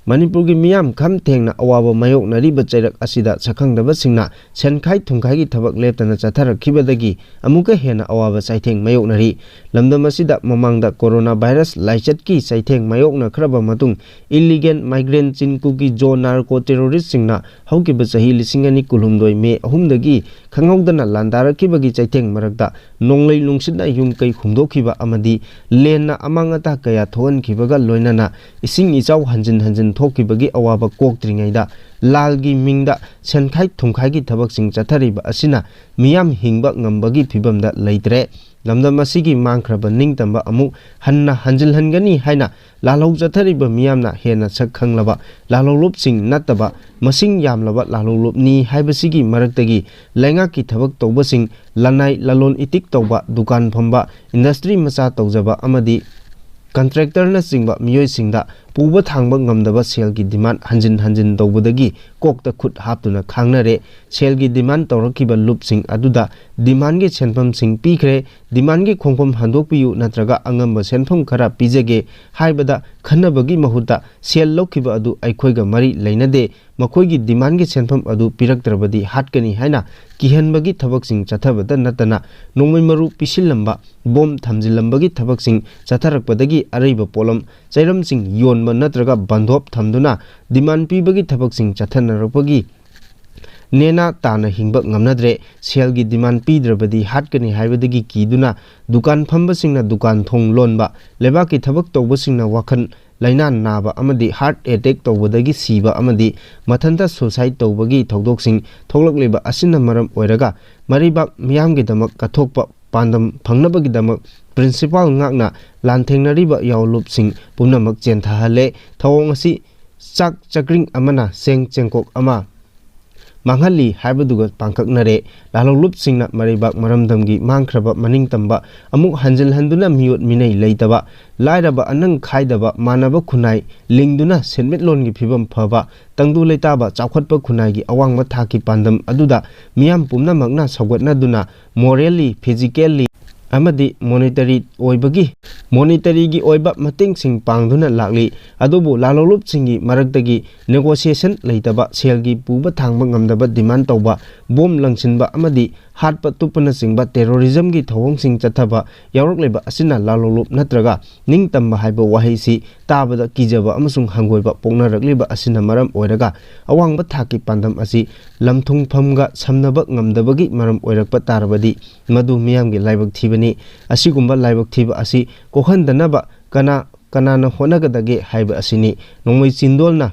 ꯃꯅꯤꯄꯨꯔꯒꯤ ꯃꯤꯌꯥꯝ ꯈꯝ ꯊꯦꯡꯅ ꯑꯋꯥꯕ ꯃꯥꯌꯣꯛꯅꯔꯤꯕ ꯆꯩꯔꯛ ꯑꯁꯤꯗ ꯁꯛꯈꯪꯗꯕꯁꯤꯡꯅ ꯁꯦꯟꯈꯥꯏ ꯊꯨꯝꯈꯥꯏꯒꯤ ꯊꯕꯛ ꯂꯦꯞꯇꯅ ꯆꯠꯊꯔꯛꯈꯤꯕꯗꯒꯤ ꯑꯃꯨꯛꯀ ꯍꯦꯟꯅ ꯑꯋꯥꯕ ꯆꯩꯊꯦꯡ ꯃꯥꯌꯣꯛꯅꯔꯤ꯫ ꯂꯝꯗꯝ ꯑꯁꯤꯗ ꯃꯃꯥꯡꯗ ꯀꯣꯔꯣꯅꯥ ꯚꯥꯏꯔꯁ ꯂꯥꯏꯆꯠꯀꯤ ꯆꯩꯊꯦꯡ ꯃꯥꯌꯣꯛꯅꯈ꯭ꯔꯕ ꯃꯇꯨꯡ, illegal migrant ꯆꯤꯟ ꯀꯨꯀꯤ ꯖꯣ ꯅꯥꯔꯀꯣ ꯇꯦꯔꯣꯔꯤꯁꯁꯤꯡꯅ ꯍꯧꯈꯤꯕ ꯆꯍꯤ ꯂꯤꯁꯤꯡ ꯑꯅꯤ ꯀꯨꯟꯍꯨꯝꯗꯣꯏ ꯃꯦ ꯑꯍꯨꯝꯗꯒꯤ ꯈꯪꯍꯧꯗꯅ ꯂꯥꯟꯗꯥꯔꯛꯈꯤꯕꯒꯤ ꯆꯩꯊꯦꯡ ꯃꯔꯛꯇ ꯅꯣꯡꯂꯩ ꯅꯨꯡꯁꯤꯠꯅ ꯌꯨꯝ ꯀꯩ ꯍꯨꯝꯗꯣꯛꯈꯤꯕ ꯑꯃꯗꯤ ꯂꯦꯟꯅ ꯑꯃꯥꯡ ꯑꯇꯥ ꯀꯌꯥ ꯊꯣꯛꯍꯟꯈꯤꯕꯒ ꯂꯣꯏꯅꯅ ꯏꯁꯤꯡ ꯏꯆꯥꯎ ꯍꯟꯖꯤꯟ ꯍꯟꯖꯤꯟ ꯊꯣꯛꯈꯤꯕꯒꯤ ꯑꯋꯥꯕ ꯀꯣꯛꯇ꯭ꯔꯤꯉꯩꯗ ꯂꯥꯜꯒꯤ ꯃꯤꯡꯗ ꯁꯦꯟꯈꯥꯏ ꯊꯨꯝꯈꯥꯏꯒꯤ ꯊꯕꯛꯁꯤꯡ ꯆꯠꯊꯔꯤꯕ ꯑꯁꯤꯅ ꯃꯤꯌꯥꯝ ꯍꯤꯡꯕ ꯉꯝꯕꯒꯤ ꯐꯤꯕꯝꯗ ꯂꯩꯇ꯭ꯔꯦ꯫ ꯂꯝꯗꯝ ꯑꯁꯤꯒꯤ ꯃꯥꯡꯈ꯭ꯔꯕ ꯅꯤꯡꯇꯝꯕ ꯑꯃꯨꯛ ꯍꯟꯅ ꯍꯟꯖꯤꯜꯍꯟꯒꯅꯤ ꯍꯥꯏꯅ ꯂꯥꯜꯍꯧ ꯆꯠꯊꯔꯤꯕ ꯃꯤꯌꯥꯝꯅ ꯍꯦꯟꯅ ꯁꯛ ꯈꯪꯂꯕ ꯂꯥꯜꯍꯧꯂꯨꯞꯁꯤꯡ ꯅꯠꯇꯕ ꯃꯁꯤꯡ ꯌꯥꯝꯂꯕ ꯂꯥꯜꯍꯧꯂꯨꯞꯅꯤ ꯍꯥꯏꯕꯁꯤꯒꯤ ꯃꯔꯛꯇꯒꯤ ꯂꯩꯉꯥꯛꯀꯤ ꯊꯕꯛ ꯇꯧꯕꯁꯤꯡ, ꯂꯅꯥꯏ ꯂꯂꯣꯟ ꯏꯇꯤꯛ ꯇꯧꯕ, ꯗꯨꯀꯥꯟ ꯐꯝꯕ, ꯏꯟꯗꯁꯇ꯭ꯔꯤ ꯃꯆꯥ ꯇꯧꯖꯕ ꯑꯃꯗꯤ ꯀꯟꯇ꯭ꯔꯦꯛꯇꯔꯅꯆꯤꯡꯕ ꯃꯤꯑꯣꯏꯁꯤꯡꯗ ꯄꯨꯕ ꯊꯥꯡꯕ ꯉꯝꯗꯕ ꯁꯦꯜꯒꯤ ꯗꯤꯃꯥꯟ ꯍꯟꯖꯤꯟ ꯍꯟꯖꯤꯟ ꯇꯧꯕꯗꯒꯤ ꯀꯣꯛꯇ ꯈꯨꯠ ꯍꯥꯞꯇꯨꯅ ꯈꯥꯡꯅꯔꯦ꯫ ꯁꯦꯜꯒꯤ ꯗꯤꯃꯥꯟ ꯇꯧꯔꯛꯈꯤꯕ ꯂꯨꯞꯁꯤꯡ ꯑꯗꯨꯗ ꯗꯤꯃꯥꯟꯒꯤ ꯁꯦꯟꯐꯝꯁꯤꯡ ꯄꯤꯈ꯭ꯔꯦ꯫ ꯗꯤꯃꯥꯟꯒꯤ ꯈꯣꯡꯐꯝ ꯍꯟꯗꯣꯛꯄꯤꯌꯨ ꯅꯠꯇ꯭ꯔꯒ ꯑꯉꯝꯕ ꯁꯦꯟꯐꯝ ꯈꯔ ꯄꯤꯖꯒꯦ ꯍꯥꯏꯕꯗ ꯈꯟꯅꯕꯒꯤ ꯃꯍꯨꯠꯇ ꯁꯦꯜ ꯂꯧꯈꯤꯕ ꯑꯗꯨ ꯑꯩꯈꯣꯏꯒ ꯃꯔꯤ ꯂꯩꯅꯗꯦ, ꯃꯈꯣꯏꯒꯤ ꯗꯤꯃꯥꯟꯒꯤ ꯁꯦꯟꯐꯝ ꯑꯗꯨ ꯄꯤꯔꯛꯇ꯭ꯔꯕꯗꯤ ꯍꯥꯠꯀꯅꯤ ꯍꯥꯏꯅ ꯀꯤꯍꯟꯕꯒꯤ ꯊꯕꯛꯁꯤꯡ ꯆꯠꯊꯕꯇ ꯅꯠꯇꯅ ꯅꯣꯡꯃꯩ ꯃꯔꯨ ꯄꯤꯁꯤꯜꯂꯝꯕ, ꯕꯣꯝ ꯊꯝꯖꯤꯜꯂꯝꯕꯒꯤ ꯊꯕꯛꯁꯤꯡ ꯆꯠꯊꯔꯛꯄꯗꯒꯤ ꯑꯔꯩꯕ ꯄꯣꯠꯂꯝ ꯆꯩꯔꯝꯁꯤꯡ ꯌꯣꯟꯕ ꯅꯠꯇ꯭ꯔꯒ ꯕꯟꯗꯣꯞ ꯊꯝꯗꯨꯅ ꯗꯤꯃꯥꯟ ꯄꯤꯕꯒꯤ ꯊꯕꯛꯁꯤꯡ ꯆꯠꯊꯅꯔꯛꯄꯒꯤ ꯅꯦꯅꯥ ꯇꯥꯅ ꯍꯤꯡꯕ ꯉꯝꯅꯗ꯭ꯔꯦ꯫ ꯁꯦꯜꯒꯤ ꯗꯤꯃꯥꯟ ꯄꯤꯗ꯭ꯔꯕꯗꯤ ꯍꯥꯠꯀꯅꯤ ꯍꯥꯏꯕꯗꯒꯤ ꯀꯤꯗꯨꯅ ꯗꯨꯀꯥꯟ ꯐꯝꯕꯁꯤꯡꯅ ꯗꯨꯀꯥꯟ ꯊꯣꯡ ꯂꯣꯟꯕ, ꯂꯩꯕꯥꯛꯀꯤ ꯊꯕꯛ ꯇꯧꯕꯁꯤꯡꯅ ꯋꯥꯈꯜ ꯂꯥꯏꯅꯥ ꯅꯥꯕ ꯑꯃꯗꯤ ꯍꯥꯔꯠ ꯑꯦꯇꯦꯛ ꯇꯧꯕꯗꯒꯤ ꯁꯤꯕ ꯑꯃꯗꯤ ꯃꯊꯟꯇ ꯁꯨꯁꯥꯏꯠ ꯇꯧꯕꯒꯤ ꯊꯧꯗꯣꯛꯁꯤꯡ ꯊꯣꯛꯂꯛꯂꯤꯕ ꯑꯁꯤꯅ ꯃꯔꯝ ꯑꯣꯏꯔꯒ ꯃꯔꯩꯕꯥꯛ ꯃꯤꯌꯥꯝꯒꯤꯗꯃꯛ ꯀꯠꯊꯣꯛꯄ ꯄꯥꯟꯗꯝ ꯐꯪꯅꯕꯒꯤꯗꯃꯛ ꯄ꯭ꯔꯤꯟꯁꯤꯄꯥꯜ ꯉꯥꯛꯅ ꯂꯥꯟꯊꯦꯡꯅꯔꯤꯕ ꯌꯥꯑꯣꯟꯂꯨꯞꯁꯤꯡ ꯄꯨꯝꯅꯃꯛ ꯆꯦꯟꯊꯍꯜꯂꯦ꯫ ꯊꯧꯑꯣꯡ ꯑꯁꯤ ꯆꯥꯛ ꯆꯥꯛꯔꯤꯡ ꯑꯃꯅ ꯆꯦꯡ ꯆꯦꯡꯀꯣꯛ ꯑꯃ ꯃꯥꯡꯍꯜꯂꯤ ꯍꯥꯏꯕꯗꯨꯒ ꯄꯥꯡꯈꯛꯅꯔꯦ꯫ ꯂꯥꯜꯍꯧꯂꯨꯞꯁꯤꯡꯅ ꯃꯔꯩꯕꯥꯛ ꯃꯔꯝꯗꯝꯒꯤ ꯃꯥꯡꯈ꯭ꯔꯕ ꯃꯅꯤꯡꯇꯝꯕ ꯑꯃꯨꯛ ꯍꯟꯖꯤꯜꯍꯟꯗꯨꯅ ꯃꯤꯑꯣꯠ ꯃꯤꯅꯩ ꯂꯩꯇꯕ, ꯂꯥꯏꯔꯕ ꯑꯅꯪ ꯈꯥꯏꯗꯕ, ꯃꯥꯟꯅꯕ ꯈꯨꯟꯅꯥꯏ ꯂꯤꯡꯗꯨꯅ ꯁꯦꯟꯃꯤꯠꯂꯣꯟꯒꯤ ꯐꯤꯕꯝ ꯐꯕ, ꯇꯪꯗꯨ ꯂꯩꯇꯥꯕ ꯆꯥꯎꯈꯠꯄ ꯈꯨꯟꯅꯥꯏꯒꯤ ꯑꯋꯥꯡꯕ ꯊꯥꯛꯀꯤ ꯄꯥꯟꯗꯝ ꯑꯗꯨꯗ ꯃꯤꯌꯥꯝ ꯄꯨꯝꯅꯃꯛꯅ ꯁꯧꯒꯠꯅꯗꯨꯅ morally, physically ꯑꯃꯗꯤ monetary ꯑꯣꯏꯕꯒꯤ, monetaryꯒꯤ ꯑꯣꯏꯕ ꯃꯇꯦꯡꯁꯤꯡ ꯄꯥꯡꯗꯨꯅ ꯂꯥꯛꯂꯤ꯫ ꯑꯗꯨꯕꯨ ꯂꯥꯜꯍꯧꯂꯨꯞꯁꯤꯡꯒꯤ ꯃꯔꯛꯇꯒꯤ negotiation ꯂꯩꯇꯕ, ꯁꯦꯜꯒꯤ ꯄꯨꯕ ꯊꯥꯡꯕ ꯉꯝꯗꯕ demand ꯇꯧꯕ, ꯕꯣꯝ ꯂꯪꯁꯤꯟꯕ ꯑꯃꯗꯤ ꯍꯥꯠꯄ ꯇꯨꯞꯄꯅꯆꯤꯡꯕ terrorism ꯒꯤ ꯊꯧꯑꯣꯡꯁꯤꯡ ꯆꯠꯊꯕ ꯌꯥꯎꯔꯛꯂꯤꯕ ꯑꯁꯤꯅ ꯂꯥꯂꯣꯂꯨꯞ ꯅꯠꯇ꯭ꯔꯒ ꯅꯤꯡꯇꯝꯕ ꯍꯥꯏꯕ ꯋꯥꯍꯩꯁꯤ ꯇꯥꯕꯗ ꯀꯤꯖꯕ ꯑꯃꯁꯨꯡ ꯍꯪꯒꯣꯏꯕ ꯄꯣꯛꯅꯔꯛꯂꯤꯕ ꯑꯁꯤꯅ ꯃꯔꯝ ꯑꯣꯏꯔꯒ ꯑꯋꯥꯡꯕ ꯊꯥꯛꯀꯤ ꯄꯥꯟꯗꯝ ꯑꯁꯤ ꯂꯝꯊꯨꯡꯐꯝꯒ ꯁꯝꯅꯕ ꯉꯝꯗꯕꯒꯤ ꯃꯔꯝ ꯑꯣꯏꯔꯛꯄ ꯇꯥꯔꯕꯗꯤ ꯃꯗꯨ ꯃꯤꯌꯥꯝꯒꯤ ꯂꯥꯏꯕꯛ ꯊꯤꯕꯅꯤ꯫ ꯑꯁꯤꯒꯨꯝꯕ ꯂꯥꯏꯕꯛ ꯊꯤꯕ ꯑꯁꯤ ꯀꯣꯛꯍꯟꯗꯅꯕ ꯀꯅꯥ ꯀꯅꯥꯅ ꯍꯣꯠꯅꯒꯗꯒꯦ ꯍꯥꯏꯕ ꯑꯁꯤꯅꯤ꯫ ꯅꯣꯡꯃꯩ ꯆꯤꯟꯗꯣꯜꯅ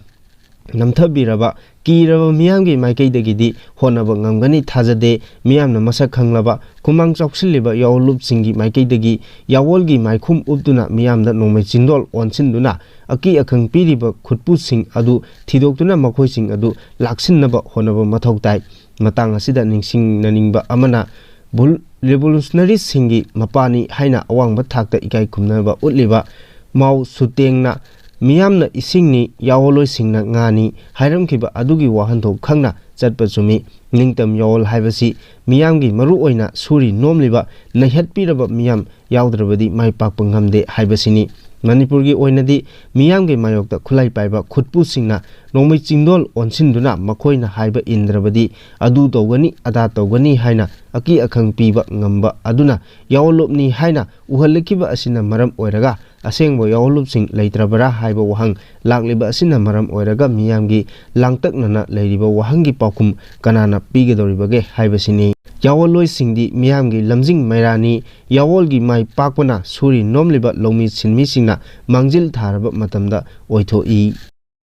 ꯅꯝꯊꯕꯤꯔꯕ ꯀꯤꯔꯕ ꯃꯤꯌꯥꯝꯒꯤ ꯃꯥꯏꯀꯩꯗꯒꯤꯗꯤ ꯍꯣꯠꯅꯕ ꯉꯝꯒꯅꯤ ꯊꯥꯖꯗꯦ꯫ ꯃꯤꯌꯥꯝꯅ ꯃꯁꯛ ꯈꯪꯂꯕ ꯈꯨꯃꯥꯡ ꯆꯥꯎꯁꯤꯜꯂꯤꯕ ꯌꯥꯑꯣꯟꯂꯨꯞꯁꯤꯡꯒꯤ ꯃꯥꯏꯀꯩꯗꯒꯤ ꯌꯥꯑꯣꯜꯒꯤ ꯃꯥꯏꯈꯨꯝ ꯎꯞꯇꯨꯅ ꯃꯤꯌꯥꯝꯗ ꯅꯣꯡꯃꯩ ꯆꯤꯟꯗꯣꯜ ꯑꯣꯟꯁꯤꯟꯗꯨꯅ ꯑꯀꯤ ꯑꯈꯪ ꯄꯤꯔꯤꯕ ꯈꯨꯠꯄꯨꯁꯤꯡ ꯑꯗꯨ ꯊꯤꯗꯣꯛꯇꯨꯅ ꯃꯈꯣꯏꯁꯤꯡ ꯑꯗꯨ ꯂꯥꯛꯁꯤꯟꯅꯕ ꯍꯣꯠꯅꯕ ꯃꯊꯧ ꯇꯥꯏ꯫ ꯃꯇꯥꯡ ꯑꯁꯤꯗ ꯅꯤꯡꯁꯤꯡꯅꯅꯤꯡꯕ ꯑꯃꯅ ꯕꯨꯜ-, revolutionary ꯁꯤꯡꯒꯤ ꯃꯄꯥꯅꯤ ꯍꯥꯏꯅ ꯑꯋꯥꯡꯕ ꯊꯥꯛꯇ ꯏꯀꯥꯏ ꯈꯨꯝꯅꯕ ꯎꯠꯂꯤꯕ ꯃꯥꯎ ꯁꯨꯇꯦꯡꯅ ꯃꯤꯌꯥꯝꯅ ꯏꯁꯤꯡꯅꯤ, ꯌꯥꯑꯣꯜꯂꯣꯏꯁꯤꯡꯅ ꯉꯥꯅꯤ ꯍꯥꯏꯔꯝꯈꯤꯕ ꯑꯗꯨꯒꯤ ꯋꯥꯍꯟꯊꯣꯛ ꯈꯪꯅ ꯆꯠꯄ ꯆꯨꯝꯃꯤ꯫ ꯅꯤꯡꯇꯝ ꯌꯥꯑꯣꯜ ꯍꯥꯏꯕꯁꯤ ꯃꯤꯌꯥꯝꯒꯤ ꯃꯔꯨꯑꯣꯏꯅ ꯁꯨꯔꯤ ꯅꯣꯝꯂꯤꯕ ꯅꯩꯍꯠꯄꯤꯔꯕ ꯃꯤꯌꯥꯝ ꯌꯥꯎꯗ꯭ꯔꯕꯗꯤ ꯃꯥꯏ ꯄꯥꯛꯄ ꯉꯝꯗꯦ ꯍꯥꯏꯕꯁꯤꯅꯤ꯫ ꯃꯅꯤꯄꯨꯔꯒꯤ ꯑꯣꯏꯅꯗꯤ ꯃꯤꯌꯥꯝꯒꯤ ꯃꯥꯌꯣꯛꯇ ꯈꯨꯠꯂꯥꯏ ꯄꯥꯏꯕ ꯈꯨꯠꯄꯨꯁꯤꯡꯅ ꯅꯣꯡꯃꯩ ꯆꯤꯡꯗꯣꯜ ꯑꯣꯟꯁꯤꯟꯗꯨꯅ ꯃꯈꯣꯏꯅ ꯍꯥꯏꯕ ꯏꯟꯗ꯭ꯔꯕꯗꯤ ꯑꯗꯨ ꯇꯧꯒꯅꯤ, ꯑꯗꯥ ꯇꯧꯒꯅꯤ ꯍꯥꯏꯅ ꯑꯀꯤ ꯑꯈꯪ ꯄꯤꯕ ꯉꯝꯕ ꯑꯗꯨꯅ ꯌꯥꯑꯣꯟꯂꯨꯞꯅꯤ ꯍꯥꯏꯅ ꯎꯍꯜꯂꯛꯈꯤꯕ ꯑꯁꯤꯅ ꯃꯔꯝ ꯑꯣꯏꯔꯒ ꯑꯁꯦꯡꯕ ꯌꯥꯑꯣꯟꯂꯨꯞꯁꯤꯡ ꯂꯩꯇ꯭ꯔꯕꯔꯥ ꯍꯥꯏꯕ ꯋꯥꯍꯪ ꯂꯥꯛꯂꯤꯕ ꯑꯁꯤꯅ ꯃꯔꯝ ꯑꯣꯏꯔꯒ ꯃꯤꯌꯥꯝꯒꯤ ꯂꯥꯡꯇꯛꯅꯅ ꯂꯩꯔꯤꯕ ꯋꯥꯍꯪꯒꯤ ꯄꯥꯎꯈꯨꯝ ꯀꯅꯥꯅ ꯄꯤꯒꯗꯧꯔꯤꯕꯒꯦ ꯍꯥꯏꯕꯁꯤꯅꯤ꯫ ꯌꯥꯑꯣꯟꯂꯣꯏꯁꯤꯡꯗꯤ ꯃꯤꯌꯥꯝꯒꯤ ꯂꯝꯖꯤꯡ ꯃꯩꯔꯥꯅꯤ꯫ ꯌꯥꯑꯣꯜꯒꯤ ꯃꯥꯏ ꯄꯥꯛꯄꯅ ꯁꯨꯔꯤ ꯅꯣꯝꯂꯤꯕ ꯂꯧꯃꯤ ꯁꯤꯟꯃꯤꯁꯤꯡꯅ ꯃꯥꯡꯖꯤꯜ ꯊꯥꯔꯕ ꯃꯇꯝꯗ ꯑꯣꯏꯊꯣꯛꯏ꯫